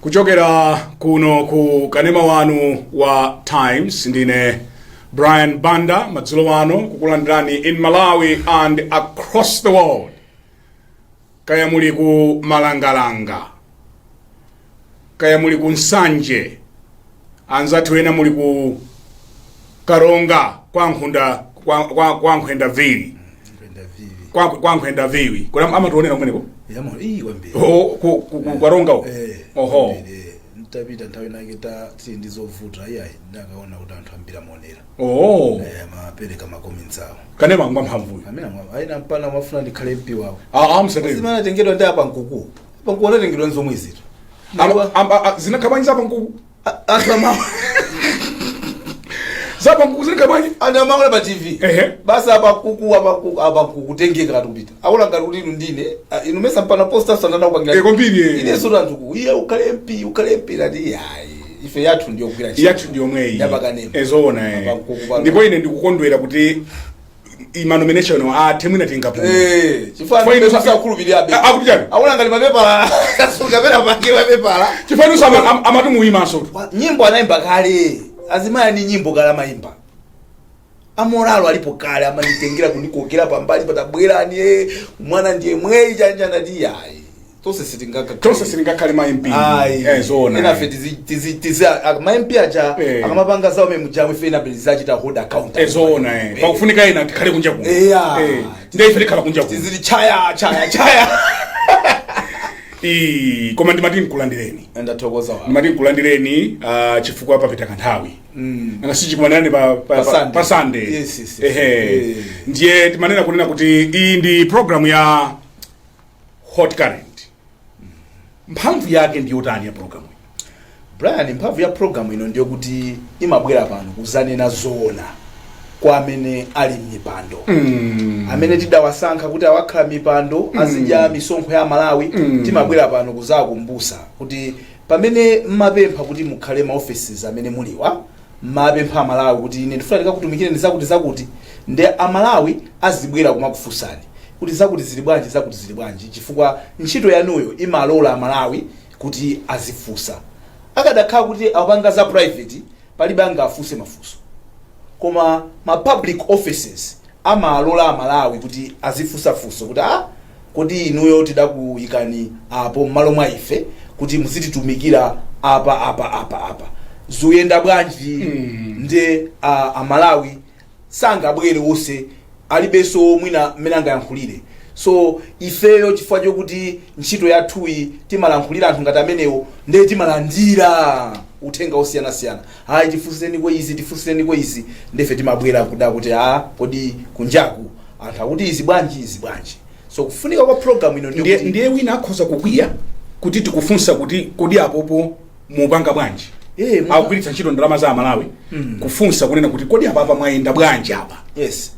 Kuchokera kuno ku kanema wanu wa Times, ndine Brian Banda. Madzulo ano kukulandirani in Malawi and across the world. Kaya muli ku Malangalanga, kaya muli ku Nsanje, anzathu ena muli ku Karonga kwa Nkhunda, kwa Nkhwenda Vili. Nkhwenda Viwi. Kwa Nkhwenda Viwi kuna amationera kumeneko. Yamo iyi kwambiri. Oh, ku Karonga uko. Eh. Oho. Kwambiri, eh. Ntapita nthawi inake ta tili ndi zovuta, iyayi, ndakaona kuti anthu ambiri amaonera. Oh. Eh, amapereka ma comments awo. Kanema ngwamphamvuyo. Amene aina mpana mafuna ndikhale MP wawo. Ah, ah, msatero. Zimene atengedwa ndi apa nkuku. Apa nkuku anatengedwa nzomwe zitu. Zinakhala zapa nkuku. Anthu ama Zapa nkuku zinakhala bwanji? Anthu amaona pa TV. Basi, apa kuku, apa kuku, apa nkuku tengeka kati kupita. Aona ngati kuti inu ndine, ah, inu mesa mpana poster sandana kupangira. Eh, kwambiri, eh. Ine soto anthu ku. Iye ukhale MP, ukhale MP, lati yayi. Ife yathu ndiyo kugwira ntchito. Yathu ndiyo mweyi. Yapakanema. Ezoona, eh. Apa nkuku pano. Ndipo ine ndikukondwera kuti ima nomination athe, mwina tingapu. Eh, chifukwa Chifukwa ine sakhulupirirabe. Ah, akuti chani? Aona ngati mapepala. Kasukapera pange mapepala. Chifukwa inunso amati muyimanso. Nyimbo anayimba kale. Azimayi ni nyimbo kale amayimba. Amoralo alipo kale, amanditengera kundikokera pambali, patabwerani, eh, mwana ndiye mweyi chanja, ndati yayi. Tonse sitingaka. Tonse sitingakhale ma MP. Ayi. Eh, zoona. Ena fe tizi tizi tizi ma MP aja akamapanga zawo memujamu, ife ena tizachita hold account. Eh, zoona, eh. Pakufunika ena tikhale kunja kuno. Eya. Eh, ndiye ife tikhala kunja kuno. Tizili chaya chaya chaya. Koma ndimati nkulandireni. Ndathokoza wa. Ndimati nkulandireni, chifukwa papita kanthawi. Nanga sichikumanirani pa Pa Sunday. Pa Sunday. Yes. Ehe. Ndiye timanena kunena kuti iyi ndi program ya Hot Current. Mphamvu yake ndi yotani ya program iyi? Brian, mphamvu ya program ino ndiyo kuti imabwera pano kuzanena zoona kwa amene ali m'mipando, amene tidawasankha kuti awakhala mipando, azidya misonkho ya Malawi. Timabwera pano kuzakumbusa kuti pamene mmapempha kuti mukhale ma offices amene muliwa, mmapempha Amalawi kuti ine ndifuna ndikakutumikireni zakuti zakuti, nde Amalawi azibwera kumakufunsani kuti zakuti zili bwanji, zakuti zili bwanji, chifukwa ntchito yanuyo imalola Amalawi kuti azifunsa. Akadakhala kuti apanga za private, palibe angafunse mafunso, koma ma public offices amalola Amalawi kuti azifunsafunso kuti, ah, kodi inuyo tidakuyikani apo m'malo mwa ife kuti muzititumikira apa apa apa apa, zuyenda bwanji? Nde Amalawi sangabwere wonse, alibenso mwina mmene angayankhulire. So ifeyo, chifukwa chokuti ntchito yathuyi timalankhulira anthu ngati amenewo, ndiye timalandira uthenga osiyanasiyana: hayi, tifunsireniko izi, tifunsireniko izi. Ndefe timabwera kuda kuti, ah, kodi kunjaku anthu akuti izi bwanji, izi bwanji? So kufunika kwa program ino ndiye ndiyo. Ndiye wina akhoza kukwiya kuti tikufunsa kuti kodi apopo mupanga bwanji? Eh, akugwiritsa ntchito ndalama za Amalawi kufunsa kunena kuti kodi apapa mwayenda bwanji apa? Yes.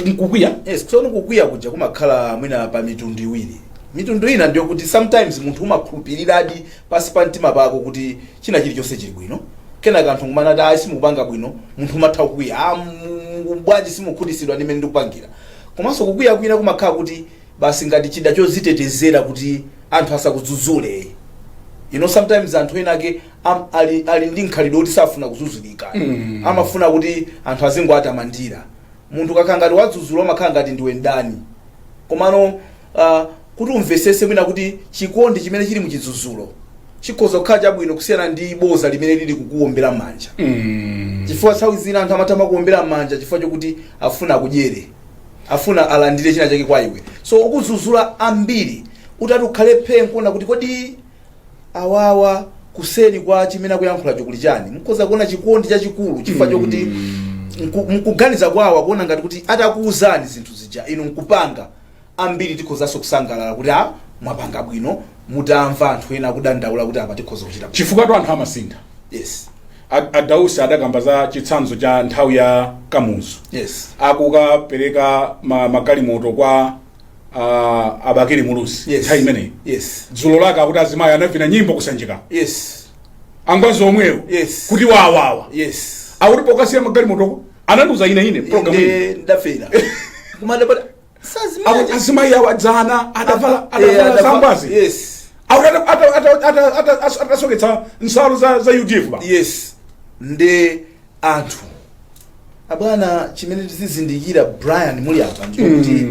Nkukwiya. Yes, tsono kukwiya kuja kumakhala mwina pa mitundu iwiri. Mitundu ina ndiyo kuti sometimes munthu umakhulupiriradi pasi pa mtima pako kuti china chilichonse chili bwino, kenaka anthu nkumanati, ayi, simukupanga bwino, munthu umatha kukwiya, ah, bwanji simukhutitsidwa ndi mmene ndikupangira? Komanso kukwiya kwina kumakhala kuti basi ngati chida chozitetezera kuti anthu asakudzudzule. Sometimes anthu ena ake ali ndi nkhalidwe kuti safuna kudzudzulika. Amafuna kuti anthu azingoatamandira. Munthu kakhala ngati wadzudzula, umakhala ngati ndiwe mdani. Komano kuti umvesese mwina kuti chikondi chimene chili muchidzudzulo chikhoza kukhala chabwino kusiyana ndi boza limene lili kukuwombera manja, chifukwa nthawi zina anthu amatha kuwombera manja chifukwa chokuti afuna akudyere, afuna alandire china chake kwa iwe. So ukudzudzula ambiri, utati ukhale phe nkuona kuti kodi awawa kuseri kwa chimene akuyankhulacho kuli chani, mukhoza kuona chikondi chachikulu, chifukwa chokuti mkuganiza kwawo akuona ngati kuti atakuwuzani zinthu zija inu nkupanga, ambiri tikhozanso kusangalala kuti, a, mwapanga bwino mutamva anthu ena akudandaula kuti apa tikhoza kuchita bwino. Chifukwa tu anthu amasintha. Adausi adakamba za chitsanzo cha nthawi ya Kamuzu, akukapereka magalimoto kwa Abakili Muluzi nthawi imeneyi. Dzulo lake akuti azimayi anavina nyimbo kusanjika, angwazi omwewo, kuti wawawa, akuti pokasiya magalimotoko anandiuza ine program ine. Inde ndafera kumadapata. Akuti azimayi awo adzana adavala, adavala zangwazi. Atasoketsa nsalu za UDF ba. Yes, nde anthu abwana, chimene tizizindikira, Brian, muli apa, ndikuti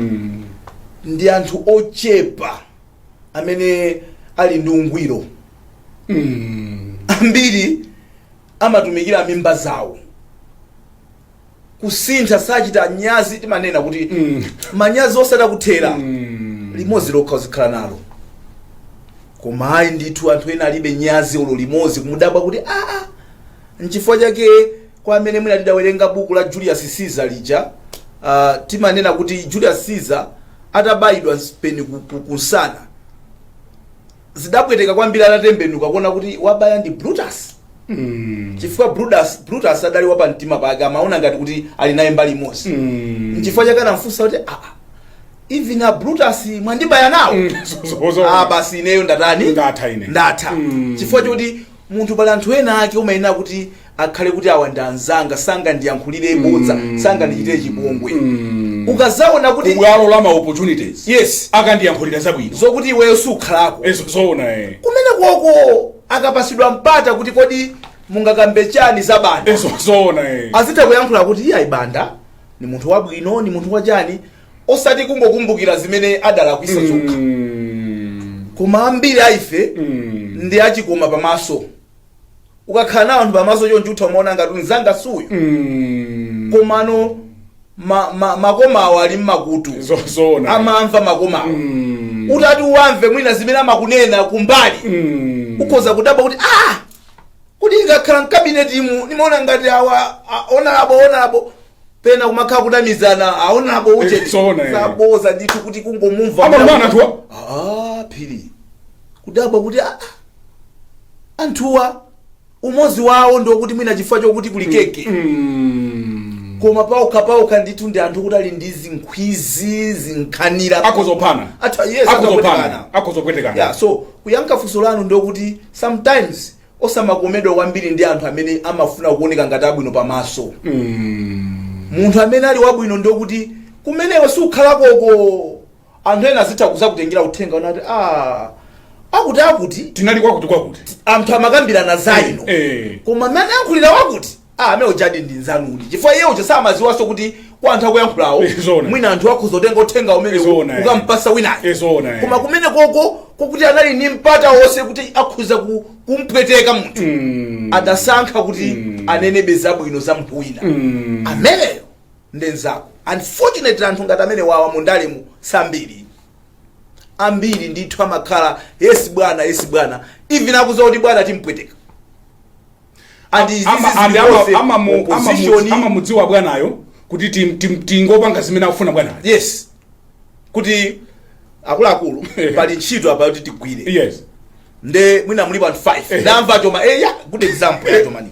ndi anthu ochepa amene ali ndi ungwiro. Ambiri amatumikira mimba zawo, kusintha sachita nyazi. Timanena kuti manyazi osati kuthera limodzi lokha uzikhala nalo, koma ayi ndithu, anthu ena alibe nyazi olo limodzi, kumudabwa kuti aa. Nchifukwa chake kwa amene mwina tidawerenga buku la Julius Caesar lija, timanena kuti Julius Caesar atabayidwa mpeni kunsana, zidapweteka kwambiri atatembenuka kuona kuti wabaya ndi Brutus, chifukwa Brutus adali wapamtima pake, amaona ngati kuti ali naye mbali imodzi. Nchifukwa chake anamfunsa kuti, "Aa, even a Brutus mwandibaya nawo?" Ah, basi, ineyo ndatani? Ndatha ine. Ndatha. Chifukwa choti munthu, pali anthu ena ake umayenera kuti akhale kuti awa ndi anzanga, sanga ndiyankhulire bodza, sanga ndichitire chipongwe. Ukazaona kuti kubwalo la ma opportunities akandiyankhulira zabwino, zokuti iweyo sukhalako. Ezo zoona, eh. Kumene koko akapasidwa mpata kuti kodi mungakambe chani za Banda, Ezo zoona, eh. azitha kuyankhula kuti iye ayi, Banda ni munthu wabwino, ni munthu wachani, osati kungokumbukira zimene adalakwisa zokha. Koma ambiri aife ndi achikoma pamaso. Ukakhala nawo anthu pamaso chonchi, utha umaona ngati mzanga suyu, komano makomawo ali mmakutu. Zoona. Amamva makomawo. Utati uwamve mwina zimene amakunena kumbali, ukhoza kudabwa kuti ah, kuti ngakhala mkabineti imu nimaona ngati awa honorable, pena kumakhala kunamizana, a honorable uche. Zoona, eh. Zaboza ndithu, kuti kungomumva. Amalumana anthuwa. Ah, phiri, kudabwa kuti ah, anthuwa umodzi wawo ndiokuti mwina chifukwa chokuti kuli keke, koma paokha paokha ndithu ndi anthu kuti ali ndi zinkhwizi, zinkhanira. Akhozophana. Atha, yes. Akhozophana. Akhozopwetekana. Akhozopwetekana. Yeah, so kuyankha funso lanu ndokuti sometimes osamakomedwa kwambiri ndi anthu amene amafuna kuoneka ngati abwino pamaso. Munthu amene ali wabwino ndokuti kumenewo sukhala koko, anthu ena azitha kuzakutengera uthenga unati, ah, akuti akuti tinali kwakuti kwakuti, anthu amakambirana za ino, koma amene ayankhulira wakuti, ah, amene ujadi ndi nzanudi, chifukwa iye uja samaziwanso kuti kwa anthu akuyankhulawo Zoona. mwina anthu akhoza kutenga uthenga umene Zoona, eh. ukampasa winayo. Zoona, eh. Koma kumene koko kokuti anali ni mpata wonse kuti akhoza kumpweteka munthu, adasankha kuti anenebe zabwino za munthu wina. Ameneyo ndi nzako. Unfortunately, anthu ngati amene wawa mundalemu sambiri. Ambiri ndithu amakhala, "Yes bwana, yes bwana," even akuza kuti bwana timpweteka. And izi zili opposition. Amamudziwa bwanayo kuti tingopanga zimene akufuna bwanayo. Yes, kuti akuluakulu, pali ntchito apa kuti tigwire. Nde mwina mulipo anthu 5. Ndamva choma, yeah, good example ya chomani.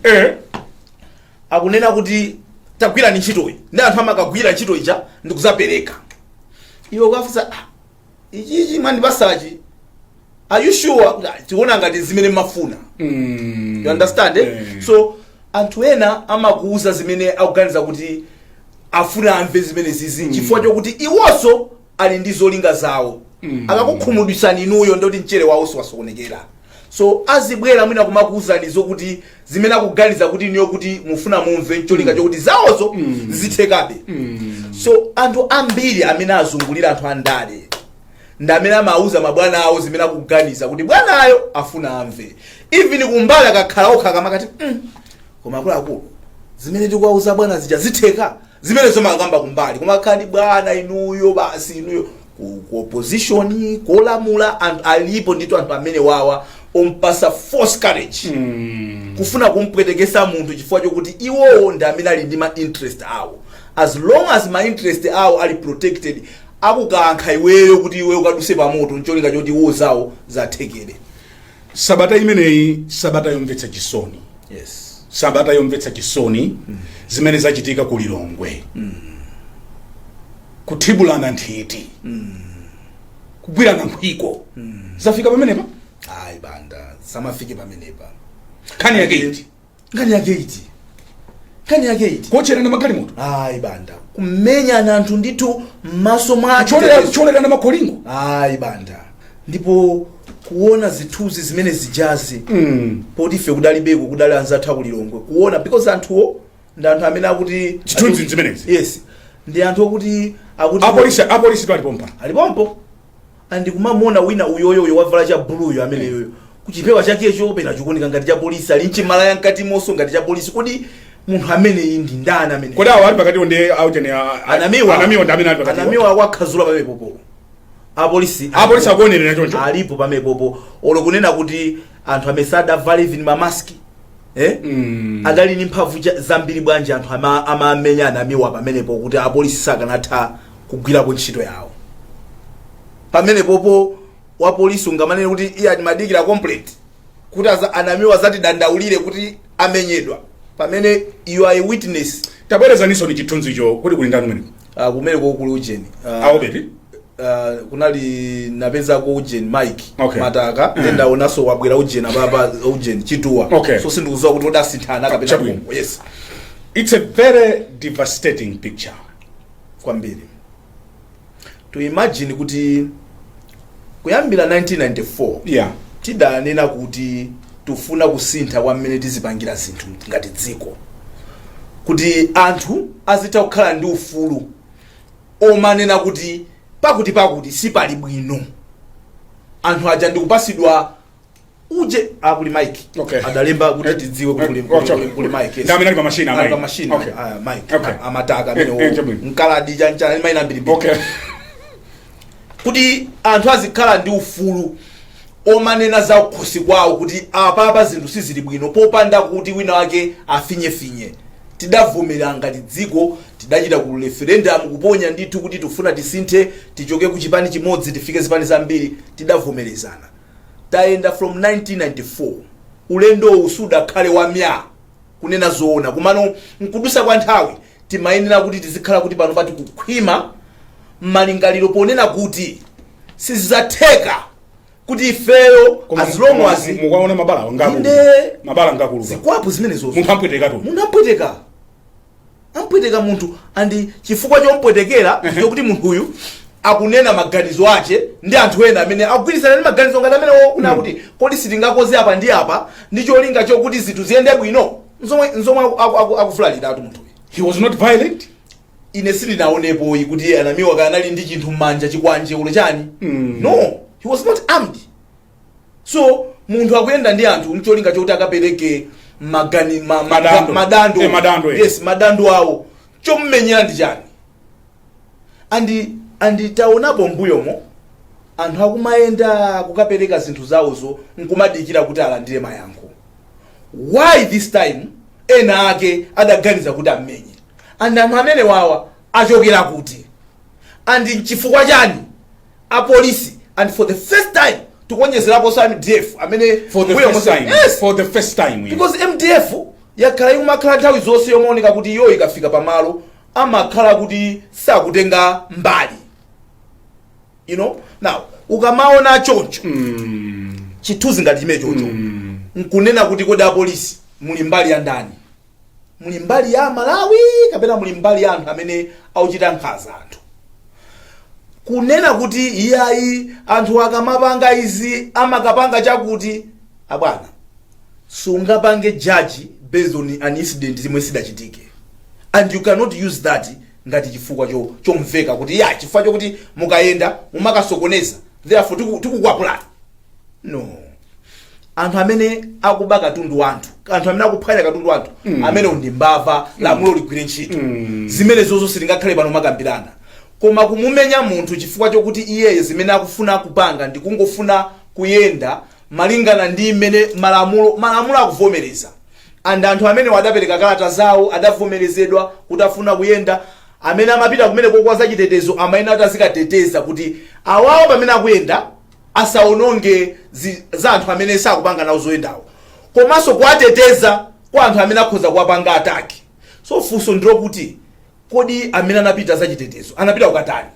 Akunena kuti tagwira ni ntchitoyi, ndi anthu amakagwira ntchito ija ndikuzapereka. Iwe ukafunsa, "Ah, ichichi mwandipasachi, are you sure?" Kuti, "Ah, tikuona ngati zimene mmafuna." You understand, eh? Eh. So anthu ena amakuuza zimene akuganiza kuti afuna amve zimene zizi, chifukwa chokuti iwonso ali ndi zolinga zawo. Akakukhumudwitsani inuyo, ndoti mchere wawo siwasokonekera. So azibwera mwina kumakuuzani zokuti zimene akuganiza kuti inuyo kuti mufuna mumve, cholinga chokuti zawozo zithekabe. So anthu ambiri amene azungulira anthu andale ndi amene amauza mabwana awo zimene akuganiza kuti bwanayo afuna amve. Even kumbali akakhala okha kamakati, koma akuluakulu, zimene tikuwauza bwana zija zitheka?" Zimene zomakamba kumbali, koma akhala ndi bwana, inuyo basi, inuyo ku opposition, kolamula, anthu alipo ndithu, anthu amene wawa ompasa false courage, kufuna kumpwetekesa munthu chifukwa chokuti iwowo ndi amene ali ndi ma interest awo. As long as ma interest awo ali protected, akukankha iweyo kuti iweyo ukaduse pamoto, ncholinga choti iwo zawo zathekere. Sabata imeneyi, sabata yomvetsa chisoni. Sabata yomvetsa chisoni, zimene zachitika ku Lilongwe, kuthibulana nthiti, kugwirana nkhwiko, zafika pamenepa? Ayi banda, samafike pamenepa. Nkhani yake iti? Nkhani yake iti? Nkhani yake iti? Kuotcherana magalimoto. Ayi banda, kumenyana anthu ndithu m'maso mwa Kucholerana makholingo. Ayi banda, ndipo Kuona zithunzi zimene zijazi, poti ife kudalibeko, kudali anzathu akulilongwe, kuona, because anthuwo ndi anthu amene akuti Zithunzi zimenezi? Yes, ndi anthu okuti akuti Apolisi tu alipompa. Alipompo, andikumamuona wina uyoyoyo wavala cha buluyo ameneyoyo, kuchipewa chakecho pena chikuoneka ngati cha polisi, ali mchimalaya mkati monso ngati cha polisi. Kodi munthu ameneyi ndi ndani amene? Kodi awo ali pakatiwo ndi aucheni? Anamiwa. Anamiwa ndi amene ali pakatiwo. Anamiwa wakhazula pamepopo, apolisi. Apolisi akuonerera choncho. Alipo pamepopo, olo kunena kuti anthu amene sadavale even mamaski, eh? Adali ndi mphamvu zambiri bwanji anthu amamenya anamiwa pamenepo kuti apolisi sakanatha kugwirako ntchito yawo pamenepopo? Wapolisi ungamanene kuti iye atimadikira complaint kuti anamiwa zatidandaulire kuti amenyedwa, pamene you are a witness? Tabwerezaninso ni chithunzicho kuti kuli ndani kumeneko? Kumeneko kuli ujeni, Aobeti. Kunali napezako ujeni Mike Mataka. Mm. Ndaonanso wabwera ujeni apapa, ujeni Chituwa. So sindikudziwa kuti odasinthana kapena Chabwino. konko. Yes. It's a very devastating picture. Kwambiri. To imagine kuti kuyambira 1994 tidanena kuti tifuna kusintha kwa mmene tizipangira zinthu ngati dziko, kuti anthu azitha kukhala ndi ufulu omanena kuti pakuti pakuti sipali bwino. Anthu aja ndikupasidwa uje akuli Mike. Adalemba kuti tidziwe kuti kuli Mike, yes. Ndi amene ali pa machine, Ali amayi. pa machine. Ah, Mike. Amataka amene Chabwino. mkaladi chanchana mayina ambirimbiri. Kuti anthu azikhala ndi ufulu omanena za kukhosi kwawo kuti apapa zinthu sizili bwino, popanda kuti wina wake afinyefinye. Tidavomera ngati dziko, tidachita ku referendum, kuponya ndithu kuti tifuna tisinthe, tichoke ku chipani chimodzi tifike zipani zambiri. Tidavomerezana, tayenda from 1994. Ulendowu sudakhale wamya, kunena zoona, kumano nkudusa kwa nthawi timayenera kuti tizikhala kuti pano pati kukhwima malingaliro ponena kuti sizidzatheka kuti ifeyo, as long as Mukaona mabala ngakulu. Inde. Mabala ngakulu. Zikwapu zimenezozo. Munthu ampweteka tu. Munthu ampweteka, ampweteka munthu, and chifukwa chompwetekera chokuti munthuyu akunena maganizo ache ndi anthu ena amene akugwirizana ndi maganizo ngati amenewo, kuna kuti kodi sitingakoze apa ndi apa ndi cholinga chokuti zinthu ziyende bwino, nzomwe akuvulaliratu munthuyu. He was not violent. Ine sindinaonepo kuti anamiwa kana anali ndi chinthu m'manja, chikwanje ulo chani. No, he was not armed. So munthu akuyenda ndi anthu mcholinga chokuti akapereke magani Madando. Madando. Madando, eh. Yes, madando awo, chommenyera ndi chani? And taonapo mbuyomo anthu akumayenda kukapereka zinthu zawozo nkumadikira kuti alandire mayankho. Why this time ena ake adaganiza kuti ammenye? And anthu amene wawa achokera kuti? And nchifukwa chani apolisi, and for the first time tikuonjezeraponso MDF amene For the mbuyo first time. Yes. For the first time, yeah. Because MDF yakhala ikumakhala nthawi zonse yomaoneka kuti iyo ikafika pamalo amakhala kuti sakutenga mbali. Now ukamaona choncho chithunzi ngati chimene chocho, nkunena kuti kodi apolisi muli mbali ya ndani? Muli mbali ya Malawi kapena muli mbali ya anthu amene akuchita nkhanza anthu? Kunena kuti iyayi, anthu akamapanga izi amakapanga chakuti, abwana, sungapange judge based on an incident zimwe sidachitike, and you cannot use that ngati chifukwa chomveka kuti ya chifukwa chokuti mukayenda mumakasokoneza, therefore tikukwapulani. No, anthu amene akuba katundu wanthu, anthu amene akuphwanya katundu wanthu, amene ndi mbava, lamulo ligwire ntchito. Zimene zozo sitingakhale pano makambirana. Koma kumumenya munthu chifukwa chokuti iyeye zimene akufuna kupanga ndi kungofuna kuyenda malingana ndi mmene malamulo akuvomereza, and anthu amene adapereka kalata zawo adavomerezedwa kuti afuna kuyenda, amene amapita kumene kokwa zachitetezo amayenera kuti azikateteza kuti awawo pamene akuyenda asaononge za anthu amene sakupanga nawo zoyendawo, komanso kuwateteza kwa anthu amene akhoza kuwapanga attack. So funso ndilokuti kodi amene anapita zachitetezo anapita kukatani?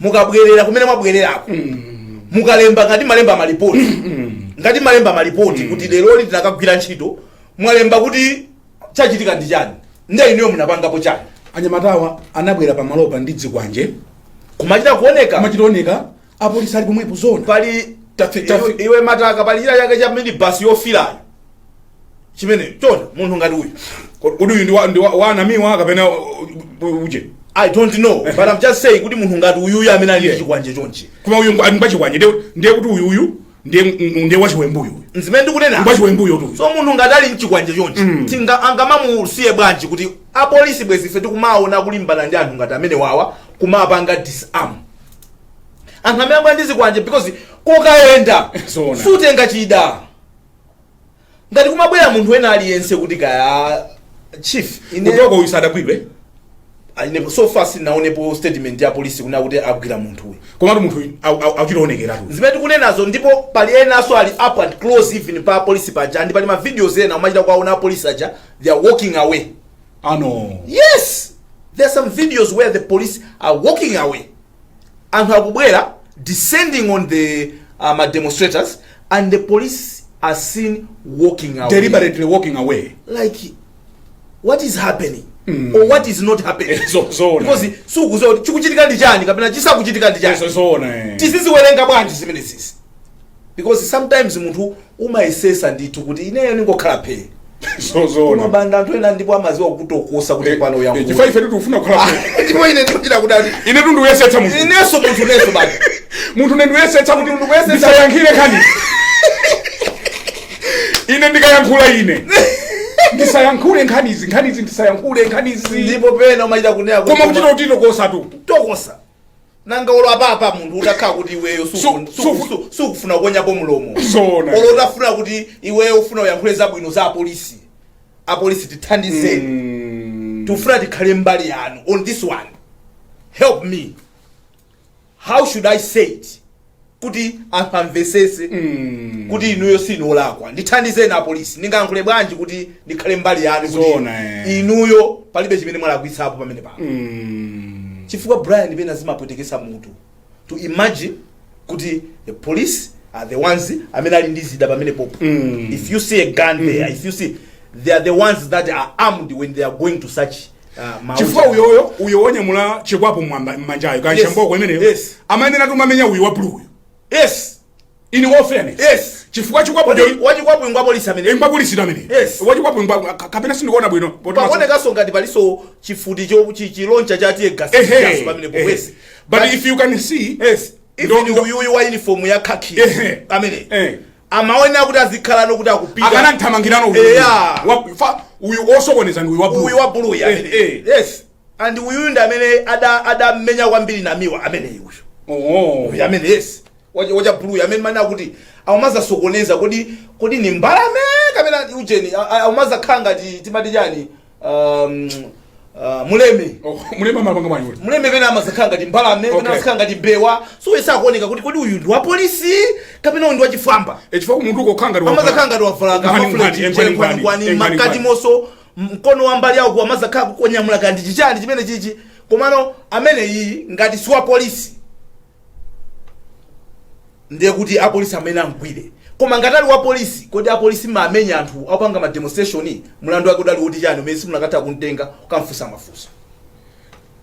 Mukabwerera kumene mwabwererako, mukalemba, ngati malemba malipoti, ngati malemba malipoti kuti leroli tinakagwira ntchito, mwalemba kuti chachitika ndi chani? Ndiye inuyo munapangapo chani? Anyamatawa anabwera pamalopa ndi dzikwanje. Kumachita kuoneka. Kumachitaoneka. Apolisi ali pomwepo, zona? Pali iwe mataka, pali china chake cha minibus yofilayo chimene chona munthu ngati uyu. Kodi uyu ndi wa Namiwa kapena uje? I don't know, but I'm just saying kuti munthu ngati uyuyu amene ali ndi chikwanje chonchi. Koma uyu ngwachikwanje, ndiye kuti uyuyu ndiye wachiwembuyu. Nzimene ndikunena. Ngwachiwembuyo tu. So munthu ngati ali mchikwanje chonchi, tinga angamamusiye bwanji kuti apolisi? Bwezi ife tikumaona kulimbana ndi anthu ngati amene wawa, kumapanga disarm anthu amene akuyenda ndi zikwanje, because kokayenda Zona. sutenga chida. Ngati kumabwera munthu wena aliyense kuti kaya chief ine. Kutoko uyu sadagwidwe? Ine so far sinaonepo statement ya polisi kuna kuti agwira munthu uyu. Komatu munthu akuchitaonekeratu. Zimene tikunenazo, ndipo pali enanso ali up and close even pa polisi paja, ndi pali ma videos ena umachita kuwaona apolisi aja, they are walking away. Ano? Yes, there are some videos where the police are walking away. Anthu akubwera, descending on the demonstrators, and the police are seen walking away. Deliberately walking away. Like, what is happening or what is not happening? Zona. Because sukuziwa kuti chikuchitika ndi chani kapena chisakuchitika ndi chani. Zona, eh. Tiziziwerenga bwanji zimenezisi? Because sometimes munthu umayesesa ndithu kuti ineyo ningokhala phee. Zona. Mabanda anthu ena ndipo amaziwa kutokosa kuti pano uyankhula. Chifukwa ife tikufuna kukhala phee. Ndipo ine ndikuchita kudati. Ine tundiuyesetsa munthu. Inenso munthu nenso basi. Munthu ne ndiuyesetsa kuti Ndikuyesetsa. ndisayankhire nkhani. Ine ndikayankhula, ine ndisayankhule nkhanizi, nkhanizi ndisayankhule nkhanizi. Ndipo pena umachita kunena kuti Koma kuchita kutitokosa tu. Tokosa nanga olo apapa munthu utakhala kuti iweyo sukufuna kuonyapo mulomo. Zona. Olo utafuna kuti iweyo ufuna uyankhule zabwino za apolisi, apolisi tithandizeni, tikufuna tikhale mbali yanu on this one, help me, how should I say it kuti anthu amvesese kuti inuyo sinolakwa? Ndithandizeni apolisi, ndingayankhule bwanji kuti ndikhale mbali yanu kuti Zona, eh. inuyo palibe chimene mwalakwitsapo pamene pano? Chifukwa Brian, pena zimapwetekesa mutu to imagine kuti the police are the ones amene ali ndi zida pamene popo. If you see a gun there, if you see, they are the ones that are armed when they are going to such Chifukwa uyoyo, uyo wonyamula chikwapo mwamba mmanjayo kanchamboko imeneyo, amayenera tumamenya uyu wa blue uyu. In all fairness, chifukwa chikwapo. Wachikwapo ingwa polisi amene. Ingwapolisi amene. Wachikwapo ingwa kapena sindikuona bwino. Pakuonekanso ngati palinso chifuti chilauncher cha tear gas pamene popwesi. But if you can see, Yes, even uyuyu wa uniform ya khaki amene amaonera kuti azikhala kuti akupita. Akanamthamangirano uyu. Eya. Uyu osokoneza ndi uyu wa blue. Uyu wa blue amene. Yes, and uyuyu ndi amene adamenya kwambiri Namiwa amene uyu. Uyu amene, yes, wacha blue amene mana kuti awamazasokoneza kodi ni mbalame kapena ujeni, awamazakhala ngati timati chani, muleme. Oh, muleme amapanga bwanji kuti? Muleme pena amazakhala ngati mbalame, pena amazakhala ngati mbewa, so isakuoneka kuti kodi uyu ndi wa polisi kapena uyu ndi wachifwamba. Chifukwa munthu ukokhala ngati Amazakhala ngati wavala Nkhwani, nkhwani, nkhwani, nkhwani, nkhwani, makati nkhwani. monso mkono wa mbali yawo amazakhala kukonyamula kandi chichani chimene chichi. Komano amene iyi ngati si wa polisi, ndiye kuti apolisi amene amgwire. Koma ngati ali wa polisi, kodi apolisi mamenya anthu akupanga ma demonstration, mulandu wake udali woti chani umene simunakatha kumtenga kukamfunsa mafunso?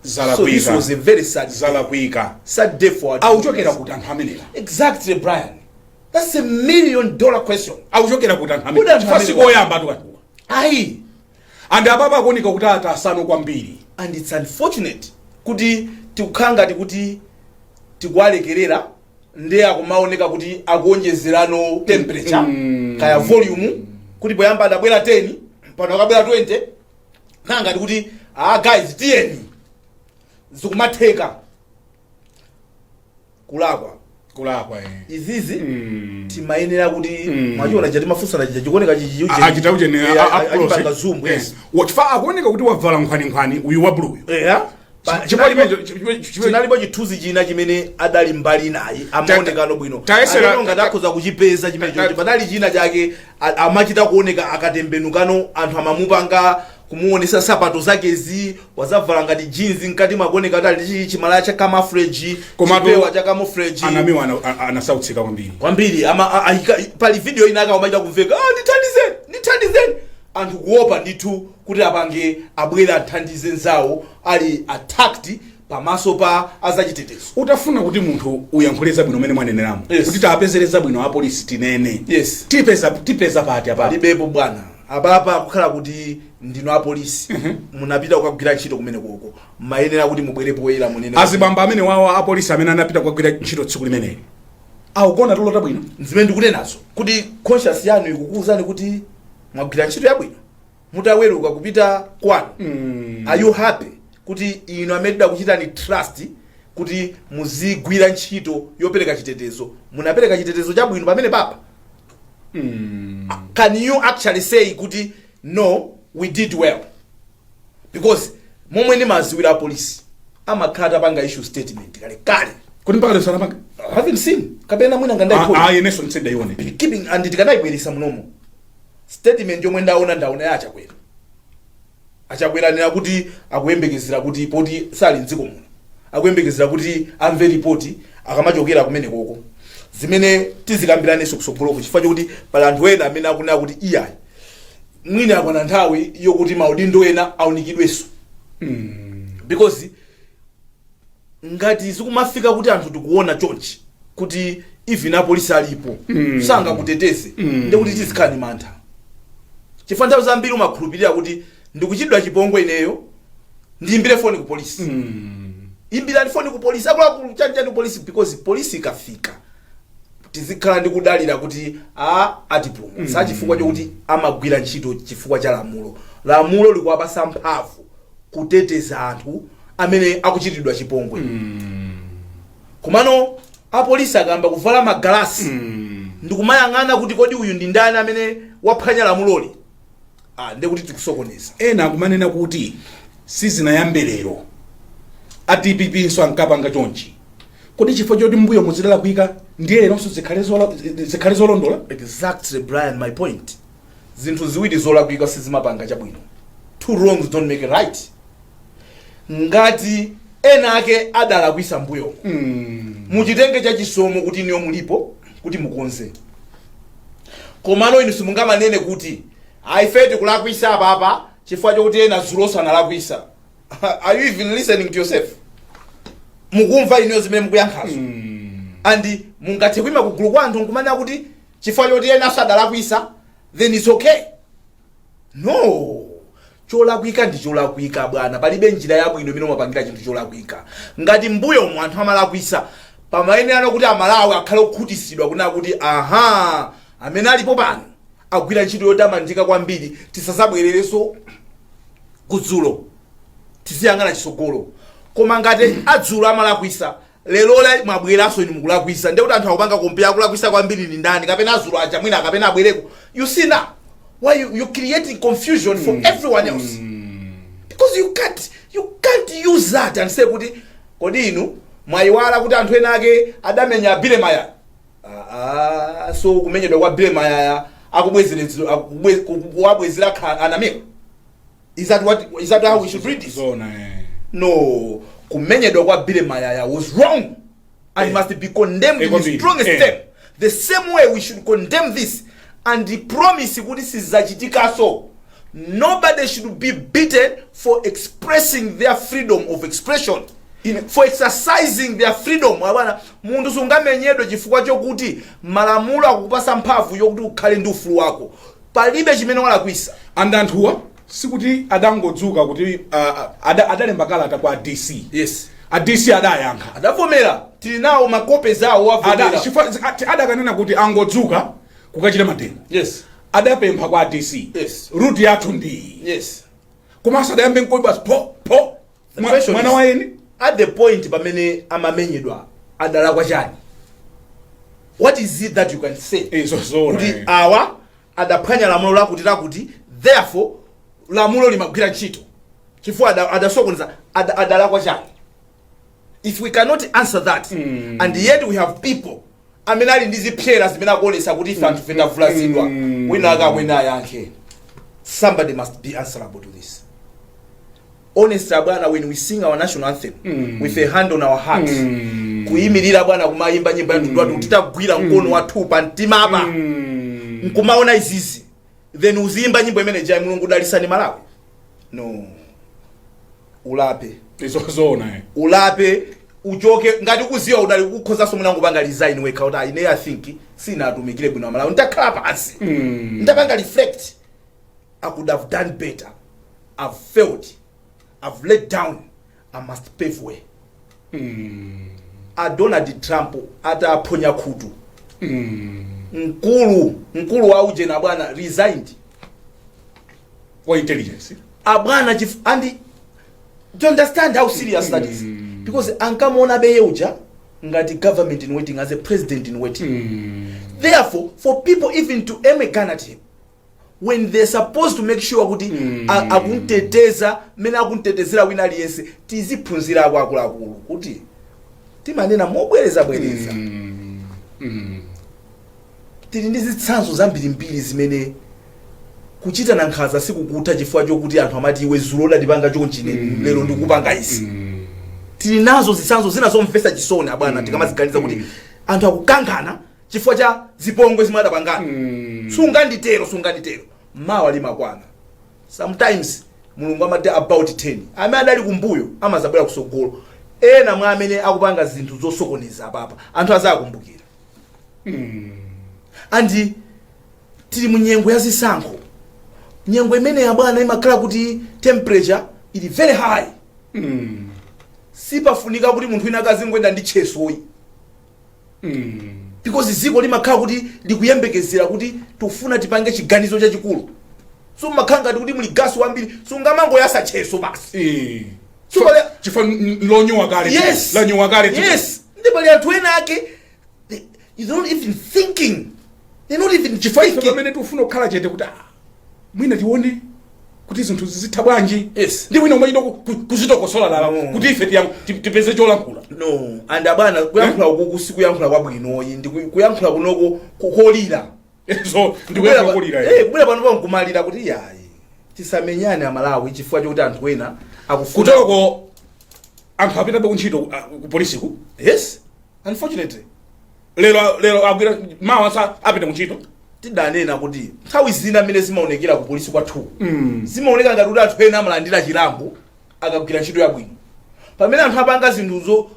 So this was a very sad day. Zalakwika. Sad day for our Auchokera kuti anthu amenewa? Exactly, Brian, that's a $1 million question. Auchokera kuti anthu Kuti anthu amenewa? amenewa? Sikoyamba tukatuka. Ayi. And apapa akuoneka kuti atasano kwambiri. And it's unfortunate kuti tikukhala ngati kuti tikuwalekerera, ndiye akumaoneka kuti akuonjezerano temperature, kaya volume, kuti poyamba adabwera 10, pano akabwera 20. Khala ngati kuti, ah guys, tiyeni, zikumatheka kulakwa. Kulakwa, eh. Izizi timayenera kuti mwachiona cha timafunsana chija chikuoneka chichi. Achita uchene. Achipanga zoom, yes. Chifukwa akuoneka kuti wavala nkhwaninkhwani uyu wa blue. Chifukwa chinalipo chithunzi china chimene adali mbali naye, amaonekano bwino. Alero ngati akhoza kuchipeza chimene choti panali china chake, amachita kuoneka akatembenukano, anthu amamupanga kumuonesa sapato zakezi, wazavala ngati jeans, mkati mwakuoneka kuti ali ndi chimalaya cha camouflage, chipewa cha camouflage. Anamiwa anasautsika kwambiri. Kwambiri. Pali video ina aka amachita kumveka, "Ah, ndithandizeni, ndithandizeni." Anthu kuopa ndithu kuti apange abwere athandize nzawo ali attacked. Pamaso pa azachitetezo. Utafuna kuti munthu uyankhule zabwino umene mwaneneramo, kuti tapezere zabwino apolisi tinene, tipeza pati apa? Palibepo, bwana. Apapa kukhala kuti ndinu apolisi, munapita kukagwira ntchito kumene koko, mayenera kuti mubwere poyera, munene. Azibamba amene wawa, apolisi amene anapita kukagwira ntchito tsiku limeneli, akugona tulo tabwino? Zimene ndikunenazo, kuti conscience yanu ikukuwuzani kuti mwagwira ntchito yabwino mutaweruka kupita kwanu? Are you happy kuti inu amene tidakuchitani trust kuti muzigwira ntchito yopereka chitetezo, munapereka chitetezo chabwino pamene papa? Can you actually say kuti, "No, we did well"? Because momwe ndimaziwira, apolisi amakhala atapanga issue statement kale kale. Kuti mpaka lero sanapanga? I haven't seen, kapena mwina ngandaiphona. Ah, inenso nsindaione. Keeping and tikanayibweresa munomo statement yomwe ndaona, ndaona ya Achakwera. Achakwera anena kuti akuyembekezera kuti, poti sali mdziko muno, akuyembekezera kuti amve ripoti akamachokera kumene koko, zimene tizikambiranenso kusogoloko, chifukwa chokuti pali anthu ena amene akunena kuti iyayi, mwina akwana nthawi yokuti maudindo ena aunikidwenso, because ngati zikumafika kuti anthu tikuona chonchi kuti even apolisi alipo sangakuteteze, ndikuti tizikhala ni mantha, chifukwa nthawi zambiri umakhulupirira kuti ndikuchitidwa chipongwe ineyo, ndiyimbire foni ku polisi. Imbirani foni ku polisi, akuluakulu, chanchani ku polisi, because polisi ikafika tizikhala ndi kudalira kuti a atipulumutsa, chifukwa chokuti amagwira ntchito chifukwa cha lamulo. Lamulo likuwapasa mphamvu kuteteza anthu amene akuchitidwa chipongwe. Komano apolisi akamba kuvala magalasi ndikumayang'ana kuti kodi uyu ndi ndani amene waphwanya lamuloli, ah, ndekuti tikusokoneza. Ena akumanena kuti sizinayambe lero, a DPP nso ankapanga chonchi. Kodi chifukwa choti mbuyo muzidalakwika ndiye leronso zikhale zolondola? Exactly, Brian, my point. Zinthu ziwiri zolakwika sizimapanga chabwino. Two wrongs don't make a right. Ngati ena ake adalakwisa mbuyomo, muchitenge chachisomo kuti niyo mulipo kuti mukonze. Komano inu simungamanene kuti aife tikulakwisa apapa chifukwa chokuti ena dzulo analakwisa. Are you even listening to yourself? Mukumva inuyo zimene mukuyankhazo? And mungathe kuima kugulu kwa anthu nkumanena kuti chifukwa choti ena sadalakwisa, then it's okay? No, cholakwika ndi cholakwika, bwana. Palibe njira yabwino imene umapangira chinthu cholakwika. Ngati mbuyomu anthu amalakwisa, pamayenera kuti Amalawi akhale okhutisidwa kunena kuti, aha, amene alipo pano agwira ntchito yotamandika kwambiri, tisazabwererenso kudzulo, tiziyang'ana chisogolo. Koma ngati adzulo amalakwisa, lero mwabweranso inu mukulakwisa, ndiye kuti anthu akupanga compare akulakwisa kwambiri ni ndani, kapena adzulo aja mwina kapena abwereko. You see now why you creating confusion for everyone else, because you can't use that and say kuti, kodi inu mwayiwala kuti anthu ena ake adamenya Billy Mayaya? Ah, so kumenyedwa kwa Billy Mayaya kuwabwezera anamiwa? Is that how we should read this? Zona, eh. No, kumenyedwa kwa Billy Mayaya was wrong and must be condemned in the Kwambiri. strongest term. The same way we should condemn this and promise kuti sizachitikaso. Nobody should be beaten for expressing their freedom of expression, for exercising their freedom. Abwana, munthu sungamenyedwe chifukwa chokuti malamulo akukupasa mphamvu yokuti ukhale ndi ufulu wako. Palibe chimene walakwisa. And anthuwa sikuti adangodzuka kuti adalemba kalata kwa DC. A DC adayankha. Adavomera, tili nawo makope zawo. Wavomera. Chifukwa adakanena kuti angodzuka kukachita mademo, adapempha kwa DC, route yathu ndi, komanso adayambe nkoyi basi, po po. The question mwana is, wa eni. At the point pamene amamenyedwa, adalakwa chani? What is it that you can say Zona, kuti awa adaphwanya lamulo lakuti lakuti, therefore lamulo limagwira ntchito chifukwa adasokoneza? Adalakwa chani? If we cannot answer that, and yet we have people amene ali ndi zipsera zimene akuonesa kuti ife anthu tavulazidwa, wina ake amwene ayankhe. Somebody must be answerable to this. Honestly, bwana, when we sing our national anthem with a hand on our heart, kuyimirira, bwana, kumayimba nyimbo ya mtundu wathu titagwira mkono wathu pa mtima apa, nkumaona izizi, then uziyimba nyimbo imene jai, "Mulungu dalisani Malawi"? No. Ulape. Zoona, eh. Ulape, uchoke. Ngati ukuziwa udali kukhozanso mwina kupanga resign wekha kuti, "Ine I think sinatumikire bwino Amalawi, ndakhala pansi, ndapanga reflect, I could have done better. I've failed, I've let down, I must pave way." A Donald Trump ataphonya khutu mkulu mkulu wa ujena, bwana, resigned. Wa intelligence. Abwana and to understand how serious that is, because ankamuona beye uja ngati government in waiting, as a president in waiting. Therefore, for people even to aim a gun at him when they're supposed to make sure kuti akumteteza mmene akumtetezera wina aliyense. Tiziphunzira akuluakulu kuti timanena mobwereza bwereza, tili ndi zitsanzo zambirimbiri zimene kuchitana nkhanza sikukutha chifukwa chokuti anthu amati, "Iwe, zulo udatipanga chonchi, lero ndikupanga izi." Tili nazo zitsanzo zina zomvetsa chisoni, abwana, tikamaziganiza kuti anthu akukankhana chifukwa cha zipongwe zimwe adapangana. "Sunganditero, sunganditero." Mawa limakwana. Sometimes Mulungu amati about 10 amene adali kumbuyo amazabwera kusogolo. Ena mwa amene akupanga zinthu zosokoneza apapa, anthu azakumbukira. And tili mu nyengo ya zisankho, nyengo imene ya bwana imakhala kuti temperature ili very high. Sipafunika kuti munthu wina akazingoenda ndi chesoyi, because dziko limakhala kuti likuyembekezera kuti tufuna tipange chiganizo chachikulu. So makhala ngati kuti muli gasi wambiri, sungamangoyasa cheso basi. Chifukwa lonyowa kale. Yes. Lanyowa kale. Yes, ndi pali anthu ena ake they're not even thinking, they're not even Chifukwa ife thinking. pamene tikufuna kukhala chete kuti, ah, mwina tione kuti zinthu zizitha bwanji, Yes. ndi mwina umachita kuzitokosola lala No. kuti ife tipeze cholankhula. No, and abwana, kuyankhula ukuku sikuyankhula kwabwinoyi, ndi kuyankhula kunoko kolira. So ndikuyankhula kolira. Kubwera pano pankumalira kuti yayi, tisamenyane Amalawi chifukwa chokuti anthu ena akufuna. Kutoko anthu apitabe kuntchito, ah, ku polisiku? Yes, unfortunately. Lero, lero agwira, mawa sa apita kuntchito. Tidanena kuti nthawi zina mmene zimaonekera ku polisi kwathu, zimaoneka ngati kuti anthu ena amalandira chilango akagwira ntchito yabwino, pamene anthu apanga zinthu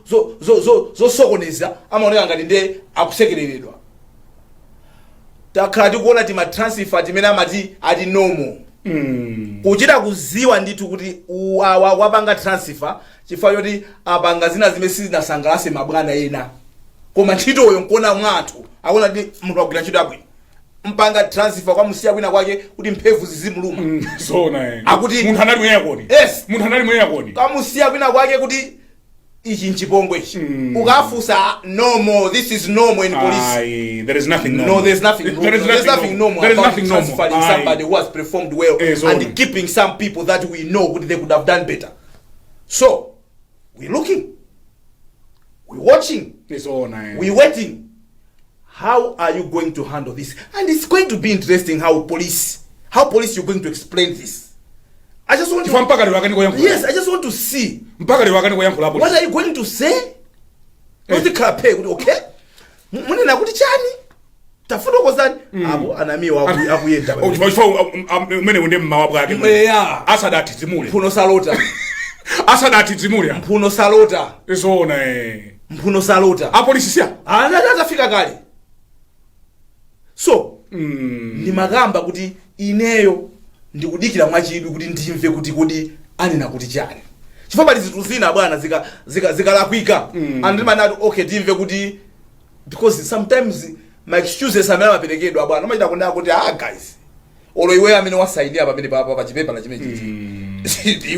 zosokoneza amaoneka ngati nde akusekereredwa. Takhala tikuona tima transfer timene amati ati normal, kuchita kuziwa ndithu kuti awa wapanga transfer chifukwa choti apanga zina zimene sizinasangalase mabwana ena, koma ntchitoyo nkuona mwathu akuona kuti munthu agwira ntchito yabwino, mpanga transfer kwamusiya kwina kwake kuti mphevu zizimuluma. Zona, eh. Munthu anali mu aircon. Yes. Munthu anali mu aircon. Kamusiya kwina kwake kuti ichi nchipongwe ichi. Ukafusa, "Normal, this is normal in police." Aye, there is nothing normal. No, there's nothing normal. There is There's nothing normal There is about nothing normal. transferring Aye. somebody who has performed well Zona. and keeping some people that we know they could have done better. So, we're looking, we're watching, Zona, eh. we're waiting. How are you going to handle this? And it's going to be interesting how police you're going to explain this. I just want Chifukwa to, mpaka lero akani kuyankhula. Yes, I just want to see Mpaka lero akani kuyankhula apo. what are you going to say? Uzikhala phe kuti okay, munena kuti chani? Tafotokozani apo anamiwa akuyenda. Oh, chifukwa umene unde mmawa bwake. Eya. Asadati dzimule. Mphuno salota. Asadati dzimule. Mphuno salota. Zona, eh. Mphuno salota. Apolisi siya. Atafika kale, so ndimakamba kuti ineyo ndikudikira mwachidwi kuti ndimve kuti kodi anena kuti chani, chifukwa pali zinthu zina, bwana, zikalakwika anthu timanati okay, timve kuti, because sometimes ma excuses amene amaperekedwa, bwana, amachita kunena kuti, "Ah guys, olo iweyo amene wasainira pamene pa chipepala chimene chichi."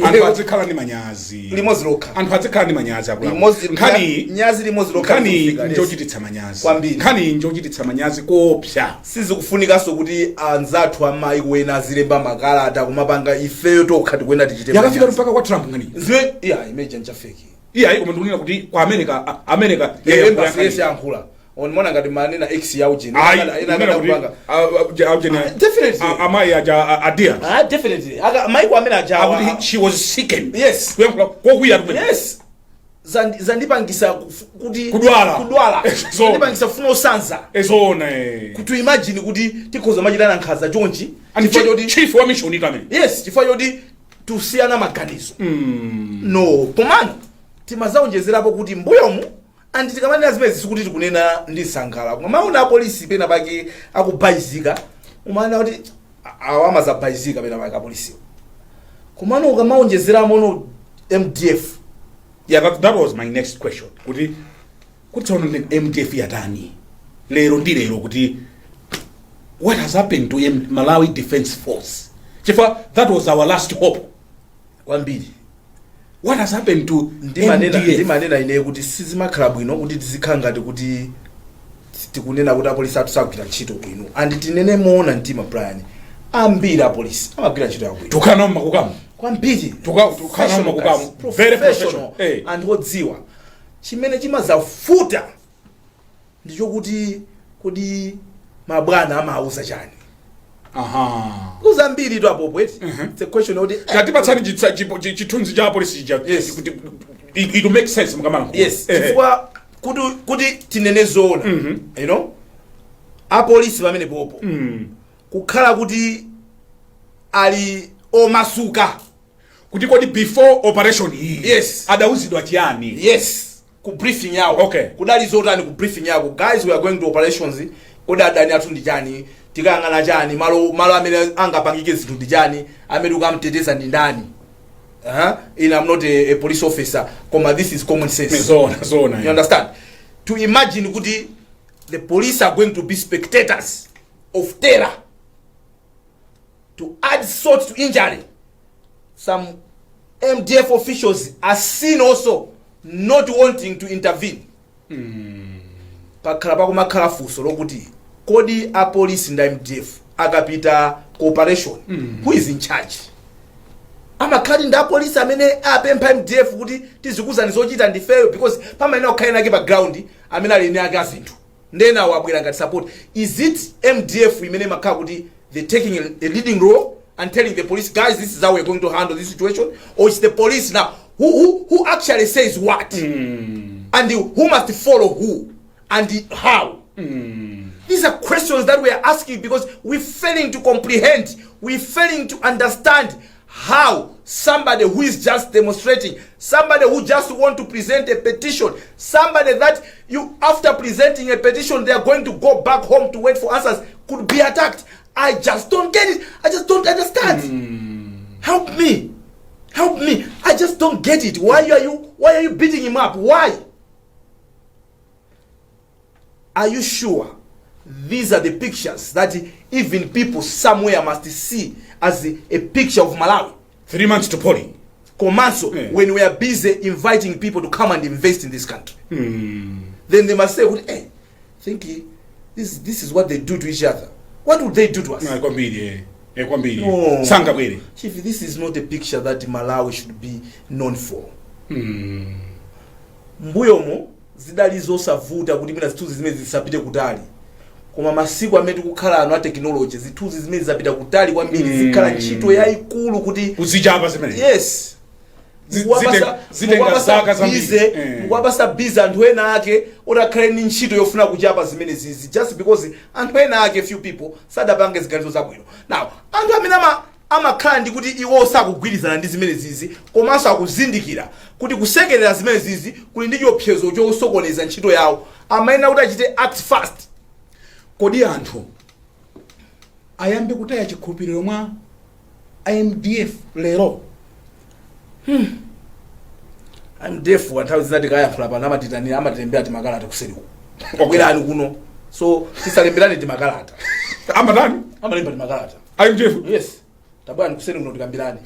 Anthu azikhala ndi manyazi. Limodzi lokha. Anthu azikhala ndi manyazi, akuluakulu. Limodzi. Nkhani Nyazi limodzi lokha. Nkhani Likufika, yes. njochititsa manyazi. Kwambiri. Nkhani njochititsa manyazi koopsa. Sizikufunikanso kuti anzathu amaiko ena azilemba makalata kumapanga, ifeyo tokha tikuyenda tichite Yakafika manyazi. mpaka kwa Trump nkhani. Zimene iya imeja ncha fake. Iya, koma ndikunena kuti kwa America, America Embassy yese yankhula, onimona ngati manena ex ya ujeni. Ayi, ena ndikunena kuti akapanga. Ujeni. Definitely. Amayi aja adia. Ah, definitely. Aka maiko amene ajawa. Akuti she was sickened. Yes. Kuyankhula kokwiya kumene. Yes, zandipangisa kuti Kudwala. Kudwala. So Zandipangisa kufuna usanza. Ezona, eh. Kuti imagine kuti tikhoza machitana nkhanza chonchi And chifukwa choti chief wa mission itamene. Yes, chifukwa choti Tusiyana maganizo, no. Komano timazaonjezerapo kuti mbuyomu, and tikamanena zimene sikuti tikunena ndi nsangala, koma apolisi pena pake akubayizika, umaona kuti awa amazabayizika pena pake apolisiwo. Komano ukamaonjezeramo no MDF. Yeah, that was my next question, kuti tsono ndi MDF yatani lero ndi lero, kuti what has happened to Malawi Defense Force, chifukwa that was our last hope. Kwambiri. What has happened to Ndimanena, MDF? ndimanena ine kuti sizimakhala bwino kuti tizikhala ngati kuti tikunena kuti apolisi athu sagwira ntchito bwino. And tinene moona mtima, Brian, ambiri apolisi amagwira ntchito yabwino. Tukhala nawo mmakukamu. Kwambiri. Tukhala nawo mmakukamu, very professional. Anthu odziwa. Chimene chimazafuta ndichokuti kodi mabwana amauza chani? Kuzambiri tu apopo eti, it's a question yoti Tatipatsani chithunzi cha apolisi chija. Yes. Kuti it will make sense mukamankhula. Yes, chifukwa kuti tinene zoona, apolisi pamene popo kukhala kuti ali omasuka. Kuti kodi before operation iyi adauzidwa chiyani? Yes, ku briefing yawo kudali zotani ku briefing yawo? "Guys, we are going to operations. Kodi adani athu ndi chani? Tikayang'ana chani? Malo amene angapangike zinthu ndi chani? Amene ukamteteza ndi ndani?" In I'm not a police officer, koma this is common sense. Zona zona. You understand? To imagine kuti the police are going to be spectators of terror, to add salt to injury, some MDF officials are seen also not wanting to intervene. Pakhala pakumakhala funso lokuti kodi apolisi ndi MDF akapita cooperation, who is in charge? Amakhala ndi apolisi amene apempha MDF kuti tizikuzani zochita ndifeyo, because pamayenera kukhala nake pa ground amene ali eni ake azinthu, ndena wabwera ngati support. Is it MDF imene imakhala kuti they taking a leading role and telling the police, "Guys, this is how we're going to handle this situation," or it's the police now who actually says what and who must follow who and how? These are questions that we are asking because we're failing to comprehend, we're failing to understand how somebody who is just demonstrating, somebody who just want to present a petition, somebody that you, after presenting a petition, they are going to go back home to wait for answers, could be attacked. I just don't get it. I just don't understand. Help me. Help me. I just don't get it. Why are you beating him up? Why? Are you sure these are the pictures that even people somewhere must see as a picture of Malawi? 3 months to polling. Komanso, when we are busy inviting people to come and invest in this country, then they must say, "Hey, think this is what they do to each other. What would they do to us?" Ah, kwambiri, kwambiri. No. Sangabwere. Chief, this is not a picture that Malawi should be known for. Mbuyomo zidali zosavuta kuti mwina zithunzi zimene zisapite kutali, koma masiku amene tikukhala ano a technology, zithunzi zimene zapita kutali kwambiri. Zikhala ntchito yayikulu kuti Kuzichapa zimene. Yes. Zitenga zaka zambiri. Mukuwapasa busy anthu ena ake otakhale ndi ntchito yofuna kuchapa zimene zizi, just because anthu ena ake, few people, sadapange ziganizo zabwino. Now anthu amene amakhala ndi kuti iwo sakugwirizana ndi zimene zizi, komanso akuzindikira kuti kusekerera zimene zizi kuli ndi chiopsezo chosokoneza ntchito yawo, amayenera kuti achite act fast. Kodi anthu ayambe kutaya chikhulupiriro mwa MDF lero? MDF nthawi zina tikayankhula pano amatitanira, amatilembera timakalata kuseriku, "Bwerani kuno." So tisalemberane timakalata. Amatani? Amalemba timakalata. MDF? Yes, "Tabwerani kuseri kuno tikambirane."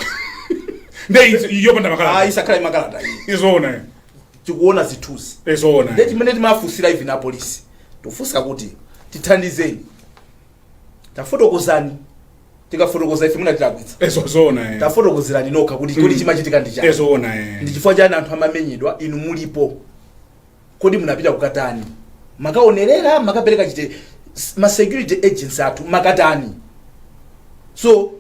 Nde yopanda Ah, makalata. Isakhala imakalata iyi. Izoona, eh. Tikuona zithunzi. Izoona. Nde chimene timafunsira even apolisi, tofunsa kuti tithandizeni, tafotokozani. Tikafotokoza ife mwina tilakwitsa. Izoona, eh. Tafotokozerani nokha kuti chimachitika ndi chani. Izoona, eh. Ndi chifukwa chani anthu amamenyedwa inu mulipo? Kodi munapita kukatani? Makaonerera? Makapereka chite ma security agents athu makatani? So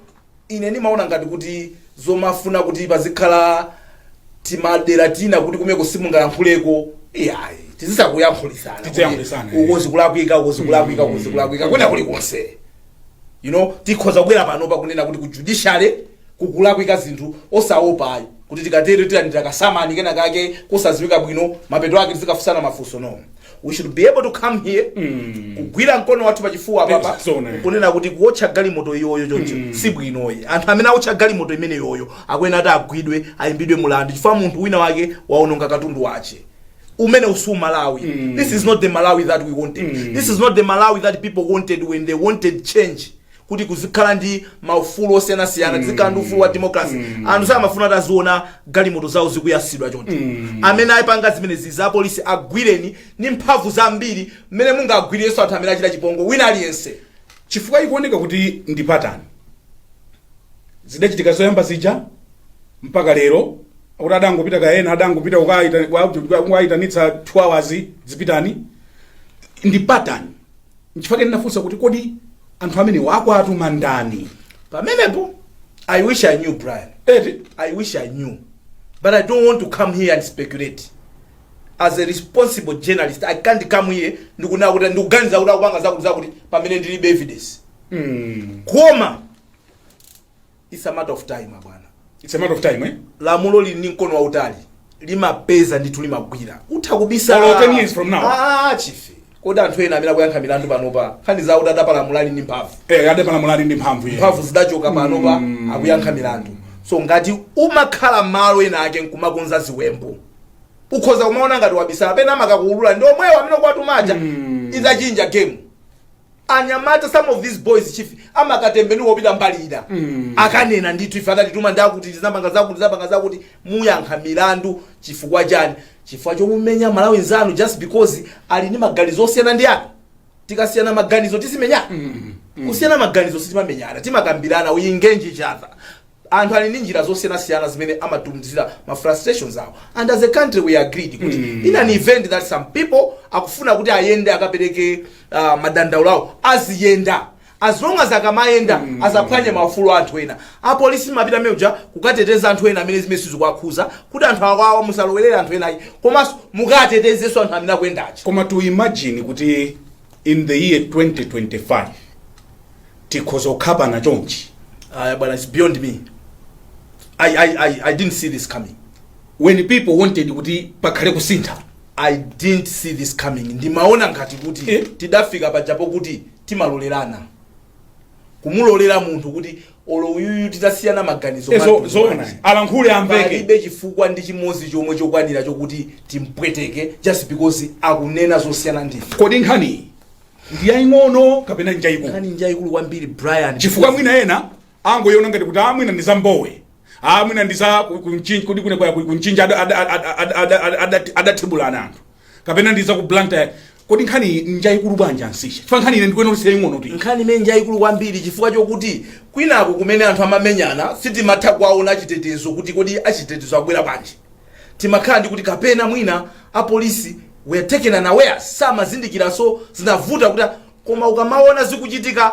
ine ndimaona ngati kuti zomafuna kuti pazikhala timadera tina kuti kumeko simungayankhuleko, iyayi, tizisakuyankhulisana. Tiziyankhulisana, eh. Ukozi kulakwika, ukozi kulakwika, ukozi kulakwika, kwena kulikonse. Tikhoza kubwera pano pakunena kuti ku judiciary Kukulakwika zinthu osaopa ayi, kuti tikatero tilandira kasamani kena kake kosadziwika bwino, mapeto ake tizikafunsana mafunso. No, we should be able to come here kugwira mkono wathu pachifuwa papa, Zona. kunena kuti kuotcha galimoto iyoyo choncho si bwinoyi. Anthu amene aotcha galimoto imene yoyo akuyenera ati agwidwe, ayimbidwe mulandu, chifukwa munthu wina wake waononga katundu wache. Umene usu Malawi. This is not the Malawi that we wanted. This is not the Malawi that people wanted when they wanted change, kuti kuzikhala ndi maufulu osiyanasiyana, tizikhala ndi ufulu wa democracy. Anthu samafuna kuti aziona galimoto zawo zikuyasidwa choncho. Amene ayipanga zimenezi, za apolisi, agwireni ndi mphamvu zambiri mmene mungagwirenso anthu amene achita chipongwe wina aliyense. Chifukwa ikuoneka kuti ndi pattern. Zidachitika zoyamba zija mpaka lero, akuti adangopita kaena, adangopita kukayitanitsa 2 hours, zipitani. Ndi pattern. Nchifukwa ndinafunsa kuti kodi anthu amene akwatuma ndani? Pamenepo I wish I knew, Brian. Eti? I wish I knew, but I don't want to come here and speculate. As a responsible journalist, I can't come here ndikunena kuti ndikuganiza kuti akupanga zakuti zakuti pamene ndilibe evidence. Koma it's a matter of time, abwana. It's a matter of time, eh? Lamulo lili ndi mkono wautali, limapeza ndithu, limagwira. Utha kubisa Olo 10 years from now. Ah, chief, kodi anthu ena amene akuyankha milandu panopa, nkhani zawo kuti adapalamula ali ndi mphamvu? Eh, adapalamula ali ndi mphamvu, yeah. Mphamvu zidachoka, panopa akuyankha milandu. So ngati umakhala malo ena ake nkumakonza ziwembu, ukhoza kumaona ngati wabisala, pena amakakuulula ndi omwewo amene kwatumaja. Izachinja game. Anyamata, some of these boys, chief, amakatembenuka kupita mbali ina, akanena ndithu, ife adatituma ndakuti tizapanga zakuti, tizapanga zakuti. Muyankha milandu chifukwa chani? Chifukwa chomumenya Malawi nzanu just because ali ndi maganizo osiyana ndi anu. Tikasiyana maganizo tizimenyana? Kusiyana maganizo sitimamenyana, timakambirana. We engage each other. Anthu ali ndi njira zosiyanasiyana zimene amatumizira ma frustrations awo, and as a country we agreed kuti in an event that some people akufuna kuti ayende akapereke madandaulo awo, aziyenda, as long as akamayenda asaphwanye maufulu a anthu ena. Apolisi mapita meuja kukateteza anthu ena amene zimene sizikuwakhuza, kuti anthu awawa musalowerere anthu ena ayi, komanso mukatetezenso anthu amene akuyendachi. Koma to imagine kuti in the year 2025 tikhoza kukhapana chonchi. Aya bwana, it's beyond me. I didn't see this coming. When people wanted kuti pakhale kusintha. I didn't see this coming. Ndimaona ngati kuti tidafika pajapo kuti timalolerana, kumulolera munthu kuti olo uyuyu titasiyana maganizo manthu Zoona, bwanji. Alankhule amveke. Palibe chifukwa ndi chimodzi chomwe chokwanira chokuti timpweteke just because akunena zosiyana ndife. Kodi nkhani ndi yaying'ono kapena njayikulu? Nkhani njayikulu kwambiri, Brian. Chifukwa mwina ena angoiona ngati kuti amwina ndi za Mbowe, amwina ndi za kudi kune kwa kunchinja adathibulana anthu, kapena ndi za ku Blantyre. Kodi nkhani njayikulu bwanji, Ansisha? Chifukwa nkhani ine ndikuona kuti siyaying'ono ti. Nkhani imene njayikulu kwambiri, chifukwa chokuti kwinako kumene anthu amamenyana sitimatha kuwaona achitetezo kuti kodi achitetezo akubwera bwanji. Timakhala ndi kuti kapena mwina apolisi were taken unaware, samazindikiranso, zinavuta kuti. Koma ukamaona zikuchitika,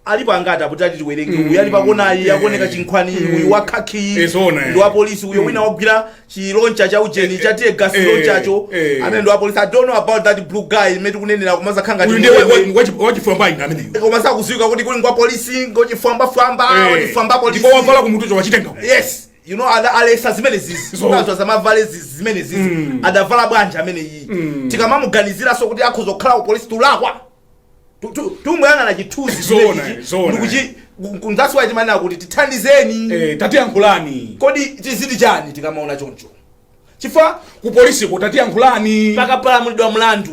alipo angati apo tati tiwerenge, uyu ali pakonayi akuoneka chinkhwani, uyu wakhaki Zoona, ndi wapolisi uyo, wina wagwira chilauncher cha ujeni cha tear gas, launchercho, amene ndi wapolisi. I don't know about that blue guy imene tikunenera, koma ngati Uyu ndiye wachifwambayi ndi ameneyo. Koma sakuziwika kuti kuli ngwa polisi, ngochifwambafwamba, wachifwamba polisi. Ndipo wavala kumutucho wachitenga. Yes, alesa zimene zizi anthu asamavale zizi zimene zizi. Adavala bwanji amene iyi? Tikamamuganiziranso kuti akhoza kukhala ku polisi, tulakwa. Tungoyang'ana chithunzi Zoona, zoona. ndikuchi that's why timanena kuti tithandizeni. Tatiyankhulani. Kodi tiziti chani tikamaona choncho? Chifukwa ku polisiko tatiyankhulani. Pakapalamulidwa mlandu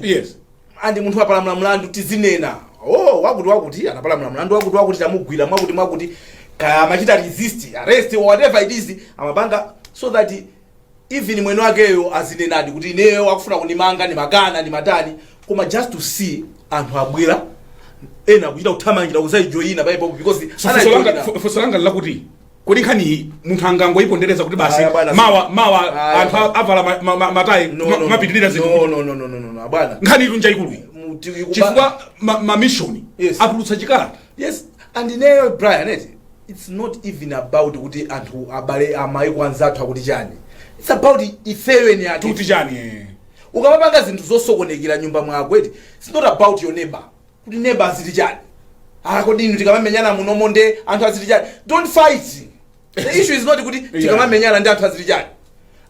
andi munthu apalamula mlandu, tizinena, "Oh, wakuti wakuti anapalamula mlandu wakuti wakuti, tamugwira mwakuti mwakuti," kaya amachita resist arrest or whatever it is amapanga, so that even mwene wakeyo azinenadi kuti ineyo akufuna kundimanga ndimakana, ndimatani. Koma just to see anthu abwera, ena kuchita kuthamangira kuzayijoyina paipopo because So funso langa lakuti kodi nkhani munthu angangoyipondereza kuti basi, Aya, bwana, mawa mawa Aya, anthu avala matayi No, no, no. mapitirira zinthu? No, no, no, no, no, no, no, bwana. Nkhani itu njaikulu iyi. Chifukwa ma mission atulutsa chikalata. Yes, and ineyo, Brian, eti, it's not even about kuti anthu abale amaiko anzathu akuti chani. It's about ifeyo eni ake. Tuti chani? Ukamapanga zinthu zosokonekera nyumba mwako, eti, it's not about your neighbor, kuti neighbor aziti chani. Ah, kodi inu tikamamenyana munomo nde anthu aziti chani? Don't fight. The issue is not kuti tikamamenyana ndi anthu azili chani.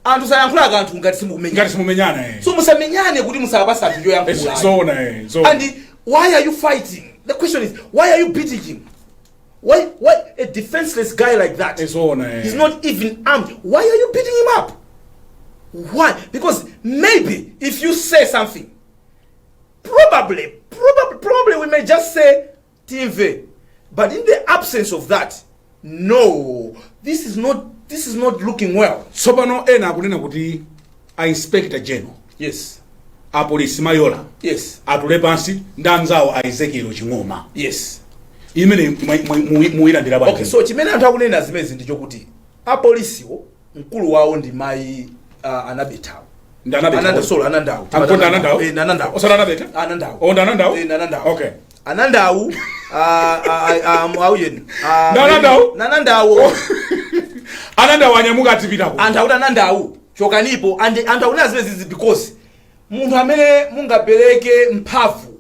Anthu sayankhula kanthu ngati simukumenyana. Ngati simumenyana, eh. So musamenyane kuti musawapasa anthu choyankhula. Zoona, eh, zoona. And why are you fighting? The question is, why are you beating him? Why a defenseless guy like that? Zoona, eh. He's not even armed. Why are you beating him up? Why? Because maybe if you say something, probably we may just say TV. But in the absence of that, no, this is not looking well. Tsopano ena akunena kuti a Inspector General a polisi Mayola atule pansi ndi anzawo a Ezekiel Ching'oma. Imene muyilandira bwanji? Okay, so chimene anthu akunena zimezi ndichokuti apolisiwo, mkulu wawo ndi mayi Anabetawo. Ndi Anabeta. Ananda, sorry, Anandawu. Akukonda Anandawu? Eh, Nanandawu. Osati Anabeta? Anandawu. Oh, ndi Anandawu? Eh, Nanandawu. Anandawu, auyeni. Ndi Anandawu? Nanandawu. Anandawu anyamuka, adzipitako. Anthu akuti Anandawu chokanipo, and anthu akunena zimene zizi because munthu amene mungapereke mphamvu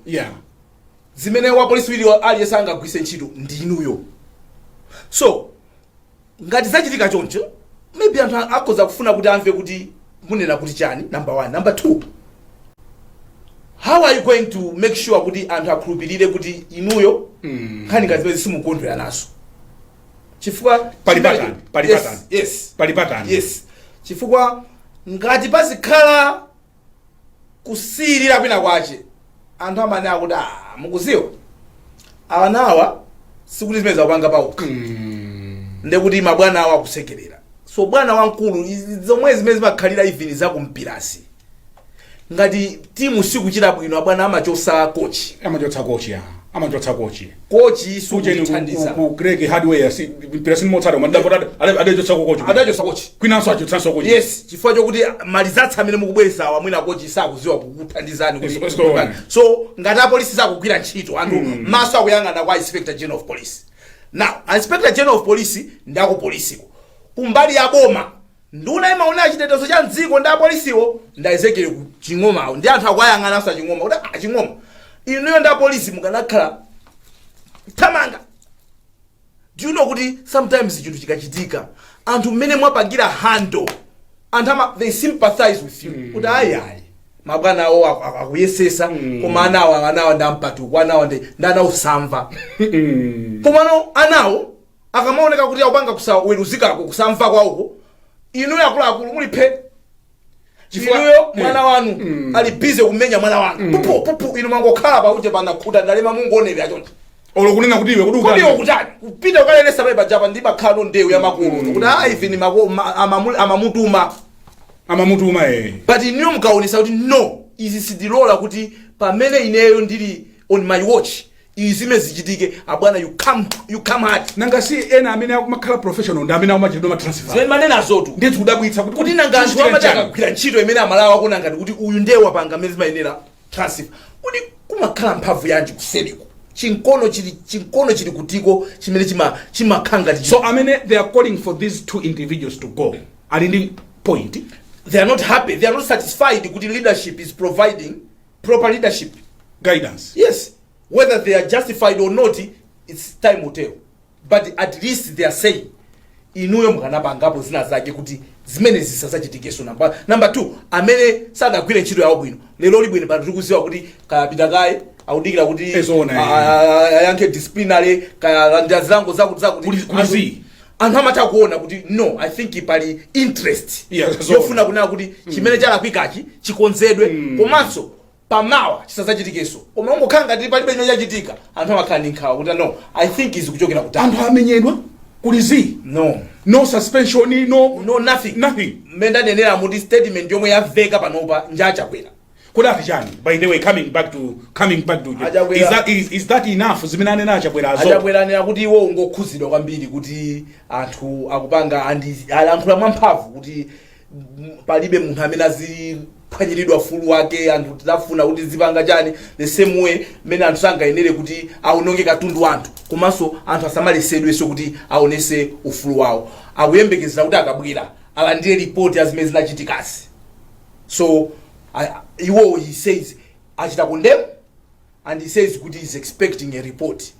zimene wapolisi wili aliyense angagwise ntchito ndi inuyo. So ngati zachitika choncho, maybe anthu akhoza kufuna kuti amve kuti munena kuti chani, number one. Number two, how are you going to make sure kuti anthu akhulupirire kuti inuyo nkhani ngati zimene simukondwera nazo? Chifukwa Pali patani, pali patani. Yes. Pali patani. Yes, chifukwa ngati pazikhala kusiyirira kwina kwache, anthu amanena kuti, "Ah, mukuziwa awanawa sikuti zimene zakupanga paokha, ndekuti mabwana awo akusekerera." So bwana wamkulu, zomwe zimene zimakhalira even zakumpirasi, ngati timu sikuchita bwino, abwana amachosa coach. Amachotsa coach ya, amachotsa coach. Coach kucheni sikutithandiza. Ku Greg Hardware si mpira simotsata, koma ndapota adachotsa coach. Adachosa coach. Kwinanso achotsanso coach. Yes, chifukwa chokuti malizatsi amene mukubweresa awa, mwina coach sakuziwa kukuthandizani kuti Yes, go on. So ngati apolisi sakugwira ntchito, anthu maso akuyang'ana kwa Inspector General of Police. Now Inspector General of Police ndi akupolisiko, kumbali ya boma nduna imaona chitetezo cha mdziko ndi apolisiwo ndi Ezekiel Ching'omawo, ndi anthu akuyang'ananso Aching'oma kuti, "Ah, Ching'oma, inuyo ndi apolisi mukanakhala thamanga." Do you know kuti sometimes chinthu chikachitika, anthu mmene mwapangira handle, anthu ama they sympathize with you kuti ayi ayi, mabwana awo akuyesesa, koma anawo ndi ampatuko, anawo ndi ana usamva. Komano anawo akamaoneka kuti akupanga kusaweruzikako, kusamva kwawoko, inuyo akuluakulu muliphe. Inuyo mwana wanu ali busy kumenya mwana wanu, pupu pupu, inu mwangokhala pakuti panakhuta ndalema, mungoonera choncho. Olo kunena kuti iwe kuti Kodi iwe kutani kupita ukalelesa pale pajapa ndi makhalo ndewu ya makolo kuti ah, even amamutuma. Amamutuma, eh. But inuyo mukaonesa kuti no, izi sindilola, kuti pamene ineyo ndili on my watch izi zimene zichitike, abwana, you come hard. Nanga si ena amene akumakhala professional ndi amene akumachitidwa ma transfer? Zimene manenazotu. Ndiye zikudabwitsa kuti Kuti nanga anthu chichitike amati chani? Akagwira ntchito imene Amalawi akuona ngati kuti uyu ndiye wapanga mmene zimayenera, transfer, kuti kumakhala mphamvu yanji kuseriko? Chinkono chili kutiko chimene chimakhala ngati So amene they are calling for these two individuals to go ali ndi point. They are not happy, they are not satisfied kuti leadership is providing proper leadership guidance. Yes, whether they are justified or not, it's time will tell, but at least they are saying inuyo mukanapangapo zina zake kuti zimene zisazachitikenso. Number two, amene sadagwire ntchito yawo bwino lero libwino pano tikuziwa kuti kayapita kaye, akudikira kuti Ezona, eh. ayankhe disciplinary, kaya zilango zakuti zakuti. Kuli zi. Anthu amatha kuona kuti no, I think pali interest Yeah, zona. yofuna kunena kuti chimene chalakwikachi chikonzedwe, komanso pamawa chisazachitikenso. Koma ungokhala ngati palibe chimene chachitika, anthu amakhala ndi nkhawa kuti no, I think izi kuchokera kutali. Anthu amenyedwa, kuli zi. No. No suspension, no. No, nothing. Nothing. Mmene ndanenera muti statement yomwe yamveka panopa njachakwera. Kodi ati chani, by the way, coming back to Achakwera. Is that enough zimene anena Achakwerazo? Achakwera anena kuti iwo ungokhuzidwa kwambiri kuti anthu akupanga andi alankhula mwamphamvu kuti palibe munthu amene aziphwanyiridwa ufulu wake. Anthu tidafuna kuti zipanga chani, the same way mmene anthu sangayenere kuti aononge katundu anthu, komanso anthu asamalesedwenso kuti aonese ufulu wawo. Akuyembekezera kuti akabwera alandire ripoti ya zimene zinachitikazi. So iwo, he says, achita condemn and he says kuti he's expecting a report.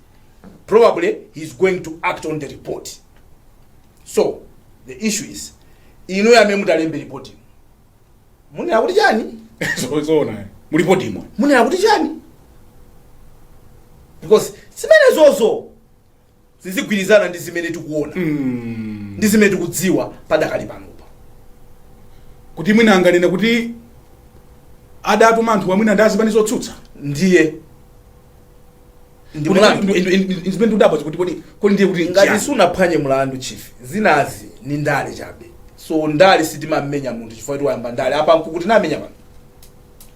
Probably he's going to act on the report. So the issue is, inu amene mutalembe ripoti, munena kuti chani? Zoona, mulipotimo. Munena kuti chani? Because zimenezozo zizigwirizana ndi zimene tikuona ndi zimene tikudziwa padakali panopa. Kuti mwina anganene kuti adatuma anthu amwina ndi azipani zotsutsa. Ndiye ndi mulandu. Zimene ndikudabwa kuti kodi ndiye kuti Ngati chani? Sunaphwanye mulandu, chief, zinazi ni ndale chabe. So ndale sitimamenya munthu chifukwa kuti wayamba ndale. Apa nkukuti namenya pano.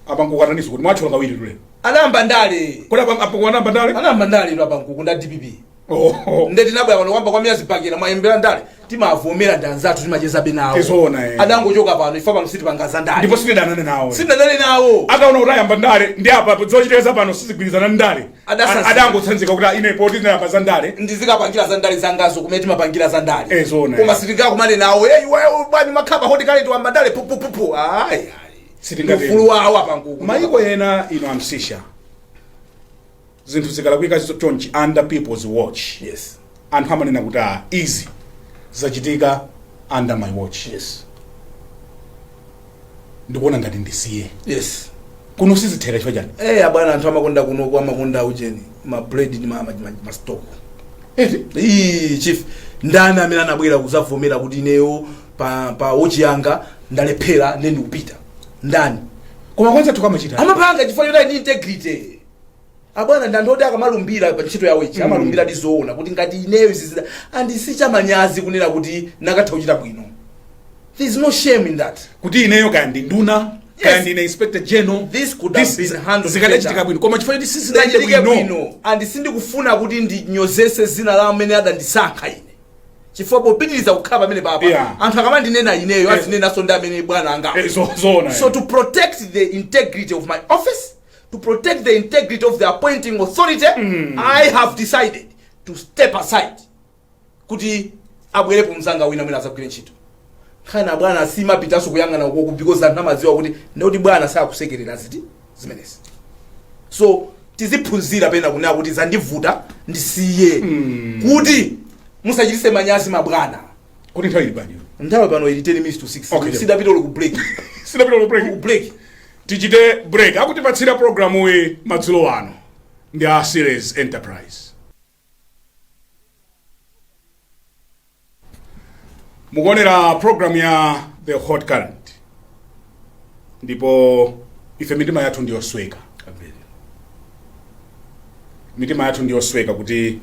Apa nkukataniso kuti mwathyola kawiri tule. Anayamba ndale. Kodi apa kuwanamba ndale? Anayamba ndale ino apa nkuku nda DPP. Oh. Nde tinabwera pano kwamba kwamiya zibakera mwayembera ndale, timavomera ndi anzathu, timachezabe nawo. Tizoona, eh. Adangochoka pano, ife pano sitipangaza ndale. Ndipo sitidanane nawo. Sitinadane nawo. Akaona kuti ayamba ndale ndi apa zochitika pano sizigwirizana ndi ndale. Adasanzika. Adangotsanzika kuti ine poti ndinayamba za ndale. Ndizikapangira za ndale zangazo kumene timapangira za ndale. Eh, zoona, Koma eh. sitingakumane nawo, "Hey, iwe bwani makhapa hot current wamba ndale pupupupu." Ayi, ayi. Sitingatero. Ufulu wawo apa nkuku. Maiko ena ino amsisha zinthu zikalakwika chonchi under people's watch, anthu amanena kuti, "Ah, izi zachitika under my watch, ndikuona ngati ndisiye." Kuno sizitheka chifukwa chani? Eh, abwana, anthu amakonda kunoko, amakonda ujeni, ma bread ndi ma stock. Eti? Ii, chief, ndani amene anabwera kuzavomera kuti ineyo pa watch yanga ndalephera, nde ndikupita? Ndani? Koma kwanza tukamachita. Amapanga chifukwa choti ndi integrity, abwana. Ndi anthu oti akamalumbira pa ntchito yawo ichi, amalumbira ndi zoona kuti ngati ineyo izi zida andisichamanyazi kunena kuti nakatha kuchita bwino. There is no shame in that. Kuti ineyo kaya ndi nduna, kaya ndine inspector general, This could have been handled zikadachitika better. bwino, koma chifukwa choti sizinachite Sizinachitike bwino. bwino, and sindikufuna kuti ndinyozese zina la amene adandisankha ine, chifukwa popitiriza kukhala pamene papa, anthu akamandinena ineyo, azinenanso ndi amene bwana anga. Eh, zoona. So to protect the integrity of my office, to protect the integrity of the appointing authority, I have decided to step aside kuti abwerepo mzanga wina mwina azagwire ntchito. Nkhani, bwana, simapitanso kuyang'ana ukoku, because anthu amadziwa kuti ndikuti bwana sakusekerera ziti zimenezi. So tiziphunzira pena kunena kuti zandivuta, ndisiye, kuti musachitise manyazi mabwana. Kuti nthawi ili bwanji? Nthawi pano ili 10 minutes to 6. Okay. Sidapita uli ku break. Sidapita ku break. Ku break. Tichite break. Akutipatsira programu iyi madzulo ano ndi a Series Enterprise. Mukuonera program ya The Hot Current, ndipo ife mitima yathu ndiyosweka, mitima yathu ndiyosweka kuti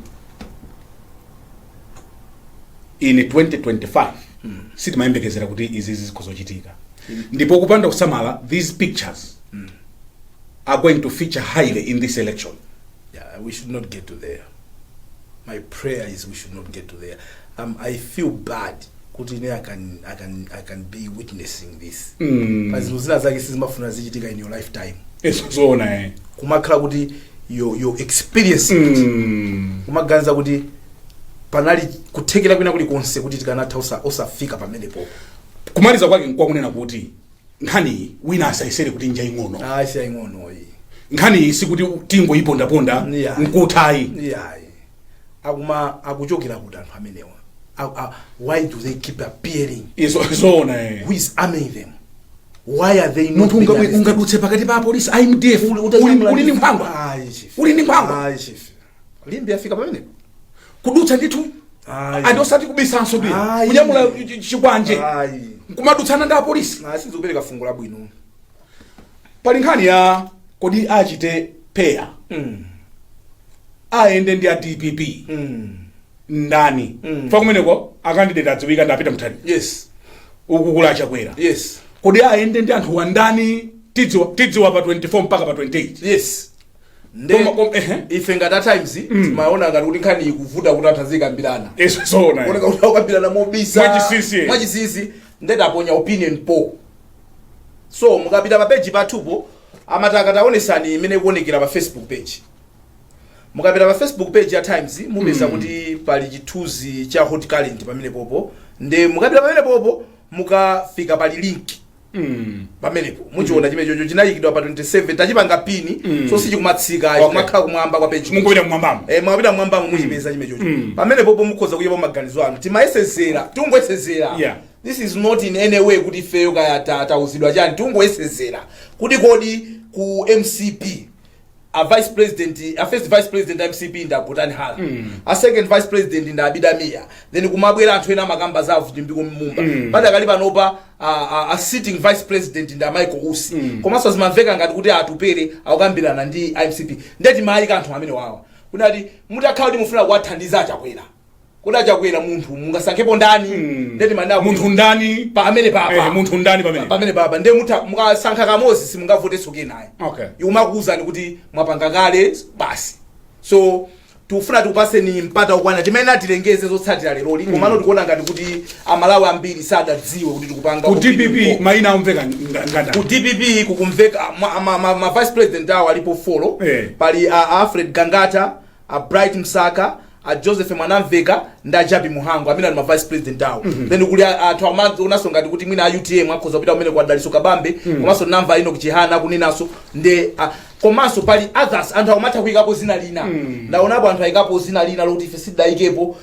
in 2025 sitimayembekezera kuti izi zikhozochitika, ndipo kupanda kusamala, these pictures are going to feature highly in this election. Yeah, we should not get to there. My prayer is we should not get to there. I feel bad kuti ine I can be witnessing this. Pa zinthu zina zake sizimafuna zichitika in your lifetime. Zoona, eh. Kumakhala kuti you experience it. Kumaganiza kuti panali kuthekera kwina kulikonse kuti tikanatha osafika pamenepo. Kumaliza kwake nkwakunena kuti nkhaniyi wina asayesere kuti njaying'ono. Ayi, siyaying'ono iyi. Nkhaniyi sikuti tingoyipondaponda nkuthayi. Iyayi. Akuma akuchokera kuti anthu amenewa? Why do they keep appearing? Zoona, eh. Who is arming them? Why are they not Munthu being arrested? ungadutse pakati pa apolisi a MDF uli ndi nkhwangwa. Ayi, chief. Uli ndi nkhwangwa. Ayi, chief, Limbe afika pamenepo. Kudutsa ndithu. Ayi. Andi osati kubisanso pia. Ayi. Kunyamula chikwanje Ayi. nkumadutsana ndi apolisi. Ayi, sizikupereka fungo labwino. Pali nkhani ya kodi achite pair, ayende ndi a DPP ndani? Fa kumeneko a candidate adziwika, ndapita mthani. Uku kula Achakwera. Kodi ayende ndi anthu wandani? Tidziwa pa 24 mpaka pa 28. Yes, nde Ehe. ife ngati a Times timaona ngati kuti nkhani ikuvuta kuti anthu azikambirana. Zoona. Kuoneka kuti akukambirana mobisa. Mwachinsinsi. Mwachinsinsi. Ndetaponya opinion poll. So mukapita pa page pathupo, amati akataonesani imene ikuonekera pa Facebook page. Mukapita pa Facebook page ya Times, mupeza kuti pali chithunzi cha Hot Current pamene popo. Nde mukapita pamene popo, mukafika pali link. Pamenepo muchiona chimene chocho chinayikidwa pa 27, tachipanga pin, so sichikumatsika, chikumakhala kumwamba kwa page. Mungopita kumwambamo. Mwapita mwambamo, muchipeza chimene chocho. Pamenepopo mukhoza kuyepa maganizo anu. Timayesezera, tungoyesezera. This is not in any way kuti ifeyo kaya tauzidwa chani. Tungoyesezera kuti kodi ku MCP a vice president, a first vice president a MCP ndi Agotani Hala, a second vice president ndi Abida Mia, then kumabwera anthu ena amakamba za Vitumbiko Mumba. Padakali panopa a sitting vice president ndi a Michael Usi. Komanso zimamveka ngati kuti Atupere akukambirana ndi MCP. Ndeti mayika anthu amene wawa kunati mutakhala kuti mufuna kuwathandiza Achakwera, kuti Achakwera munthu mungasankhepo ndani? Ndeti manena kuti Munthu ndani? Pa amene papa. Munthu ndani pamene? Pamene papa ndiye mutha mukasankha kamozi, simungavotenso kenayo. Ikumakuwuzani kuti mwapanga kale basi. So tikufuna tikupaseni mpata ukwana timene atilengeze zotsatira leroli, komano tikuona ngati kuti Amalawi ambiri sadadziwe kuti tikupanga Ku opinion DPP poll. mayina amveka ngandani? Ku DPP kukumveka ma vice president awo alipo four. Pali a Alfred Gangata, a Bright Msaka, a Joseph Mwanamveka ndi a Jappie Mhango, amene ali ma vice president awo. Then kuli anthu amaonanso ngati kuti mwina a UTM akhoza kupita kumene kwa Daliso Kabambe, komanso namva ino kuchihana kunenanso nde komanso pali others, anthu akumatha kuyikapo zina lina. Ndaonapo anthu ayikapo zina lina lokuti ife sidayikepo.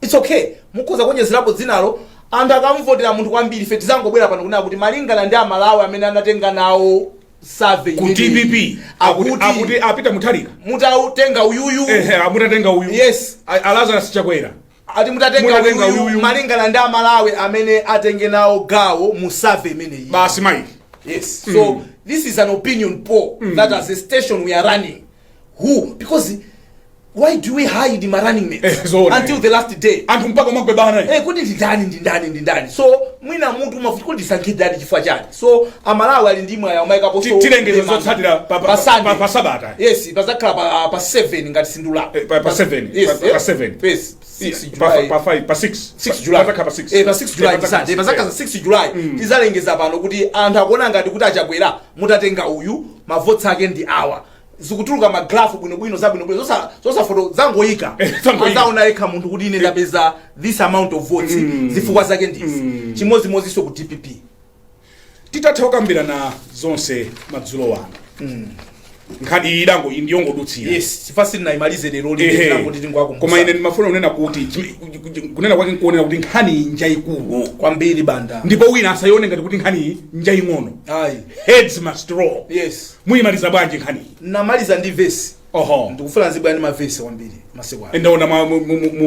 It's okay, mukhoza kuonjezerapo dzinalo. Anthu akamvotera munthu kwambiri, ife tizangobwera pano kunena kuti malingana ndi Amalawi amene anatenga nawo survey Ku imeneyi, DPP akuti akuti akuti apita Mutharika. Mutautenga uyuyu. Ehe, mutatenga uyu. Yes. A Lazarus Chakwera. Ati mutatenga Mutatenga uyuyu, uyuyu. malingana ndi Amalawi amene atenge nawo gawo mu survey imeneyi. Basi, Mike. Yes, so this is an opinion poll that as a station we are running who, because why do we hide my running mates Zoona, until eh. the last day? Anthu mpaka umagwebana. Kuti ndindani, ndindani, ndindani? So mwina munthu umafuti kuti ndisankhe ndani, chifukwa chani? So Amalawi ali ndi mwayi umayikapo. So Tilengeza zotsatira pa Sunday. pa sabata. Yes, pazakhala pa 7 ngati sindula. Pa 7. Yes. Pa 7. Yes, 6 Pa July. pa 5, pa 6. 6 July. Pazakhala pa 6. Pa 6 July. Pazakhala Sunday pazakhala 6 July, tizalengeza pano kuti anthu akuona ngati kuti Achakwera mutatenga uyu, mavotsi ake ndi awa. Zikutuluka ma graph bwinobwino, zabwinobwino, zosafoto zangoyika. Zangoyika. Azaona yekha munthu kuti ine ndapeza this amount of votes, zifukwa zake ndizi. Chimodzimodzinso ku DPP. Titatha kukambirana zonse madzulo wano, nkhani iyi idango ndiyongodutsira. Yes, chifukwa sitinayimalize lero. Ehe. Lindinangoti tingwakumbusa. Koma ine ndimafuna kunena kuti kunena kwake nkuonera kuti nkhani iyi njayikulu Kwambiri, Banda. Ndipo wina asayione ngati kuti nkhani iyi njaying'ono. Ayi. Heads must roll. Muyimaliza bwanji nkhani iyi? Namaliza ndi vesi. Oho. Ndikufuna nzibwera ndi mavesi kwambiri masiku ano. Ndaona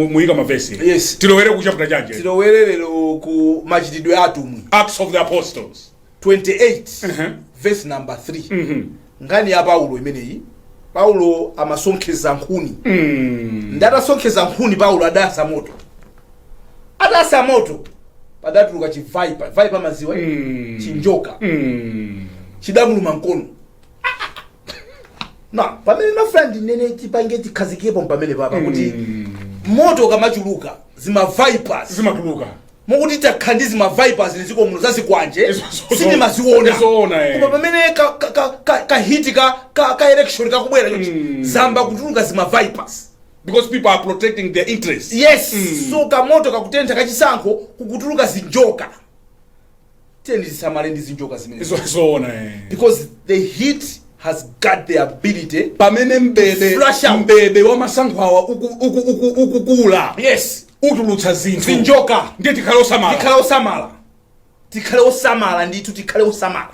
muyika mavesi. Yes. Tilowere ku chapter chanje? Tilowere lero ku Machitidwe Atumwi. Acts of the Apostles. 28, verse number 3. Nkhani ya Paulo imeneyi. Paulo amasonkheza nkhuni. Ndatasonkheza nkhuni, Paulo adayasa moto. Atayasa moto, padatuluka chi viper. Viper maziwa? Chinjoka. Chidamuluma mkono. Na pamene mafuna ndinene, tipange tikhazikepo pamene papa kuti moto ukamachuluka, zima vipers zimatuluka. Mukuti takhala ndi zima vipers mdziko muno zazikwanje, sitimaziona. Zoona, eh. Koma pamene ka heat ka election kakubwera chonchi, zamba kutuluka zima vipers. Because people are protecting their interests. Yes. So kamoto kakutentha kachisankho, kukutuluka zinjoka. Tiyeni tisamale ndi zinjoka zimene, Zoona, eh. because the heat has got the ability Pamene mbebe flush out. Mbebe wa masankho awa ukukula, utulutsa zinthu. Zinjoka. Ndiye tikhale osamala. Tikhale osamala, tikhale osamala ndithu, tikhale osamala.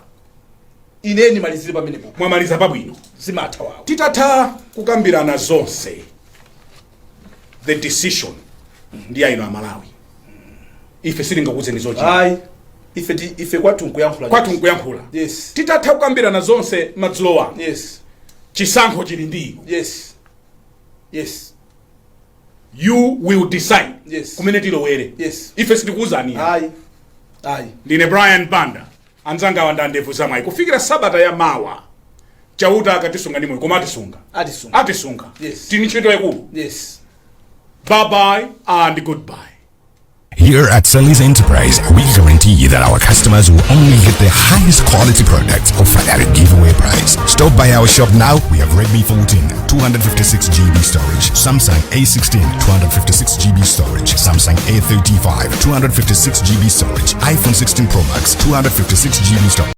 Ine ndimalizire pamenepo. Mwamaliza pabwino. Zimatha wawo. Titatha kukambirana zonse, the decision ndi ya inu Amalawi. Ife sitingakuuzeni zochita. Ayi, ife kwathu nkuyankhula. Kwathu nkuyankhula. Titatha kukambirana zonse madzulo wano, chisankho chili ndi inu. You will decide kumene tilowere. Ife sitikuuzani. Ayi. Ndine Brian Banda, anzanga awa ndandevu zamwayi. Kufikira sabata ya mawa, Chauta akatisunga ndi moyo, koma atisunga. Atisunga. Atisunga. Yes. Tini ntchito yakulu. Bye bye and goodbye. Here at Sally's Enterprise, we guarantee that our customers will only get the highest quality products offered at a giveaway price. Stop by our shop now. We have Redmi 14, 12 256 GB storage. Samsung A16 256 GB storage. Samsung A35 256 GB storage. iPhone 16 Pro Max 256 GB storage.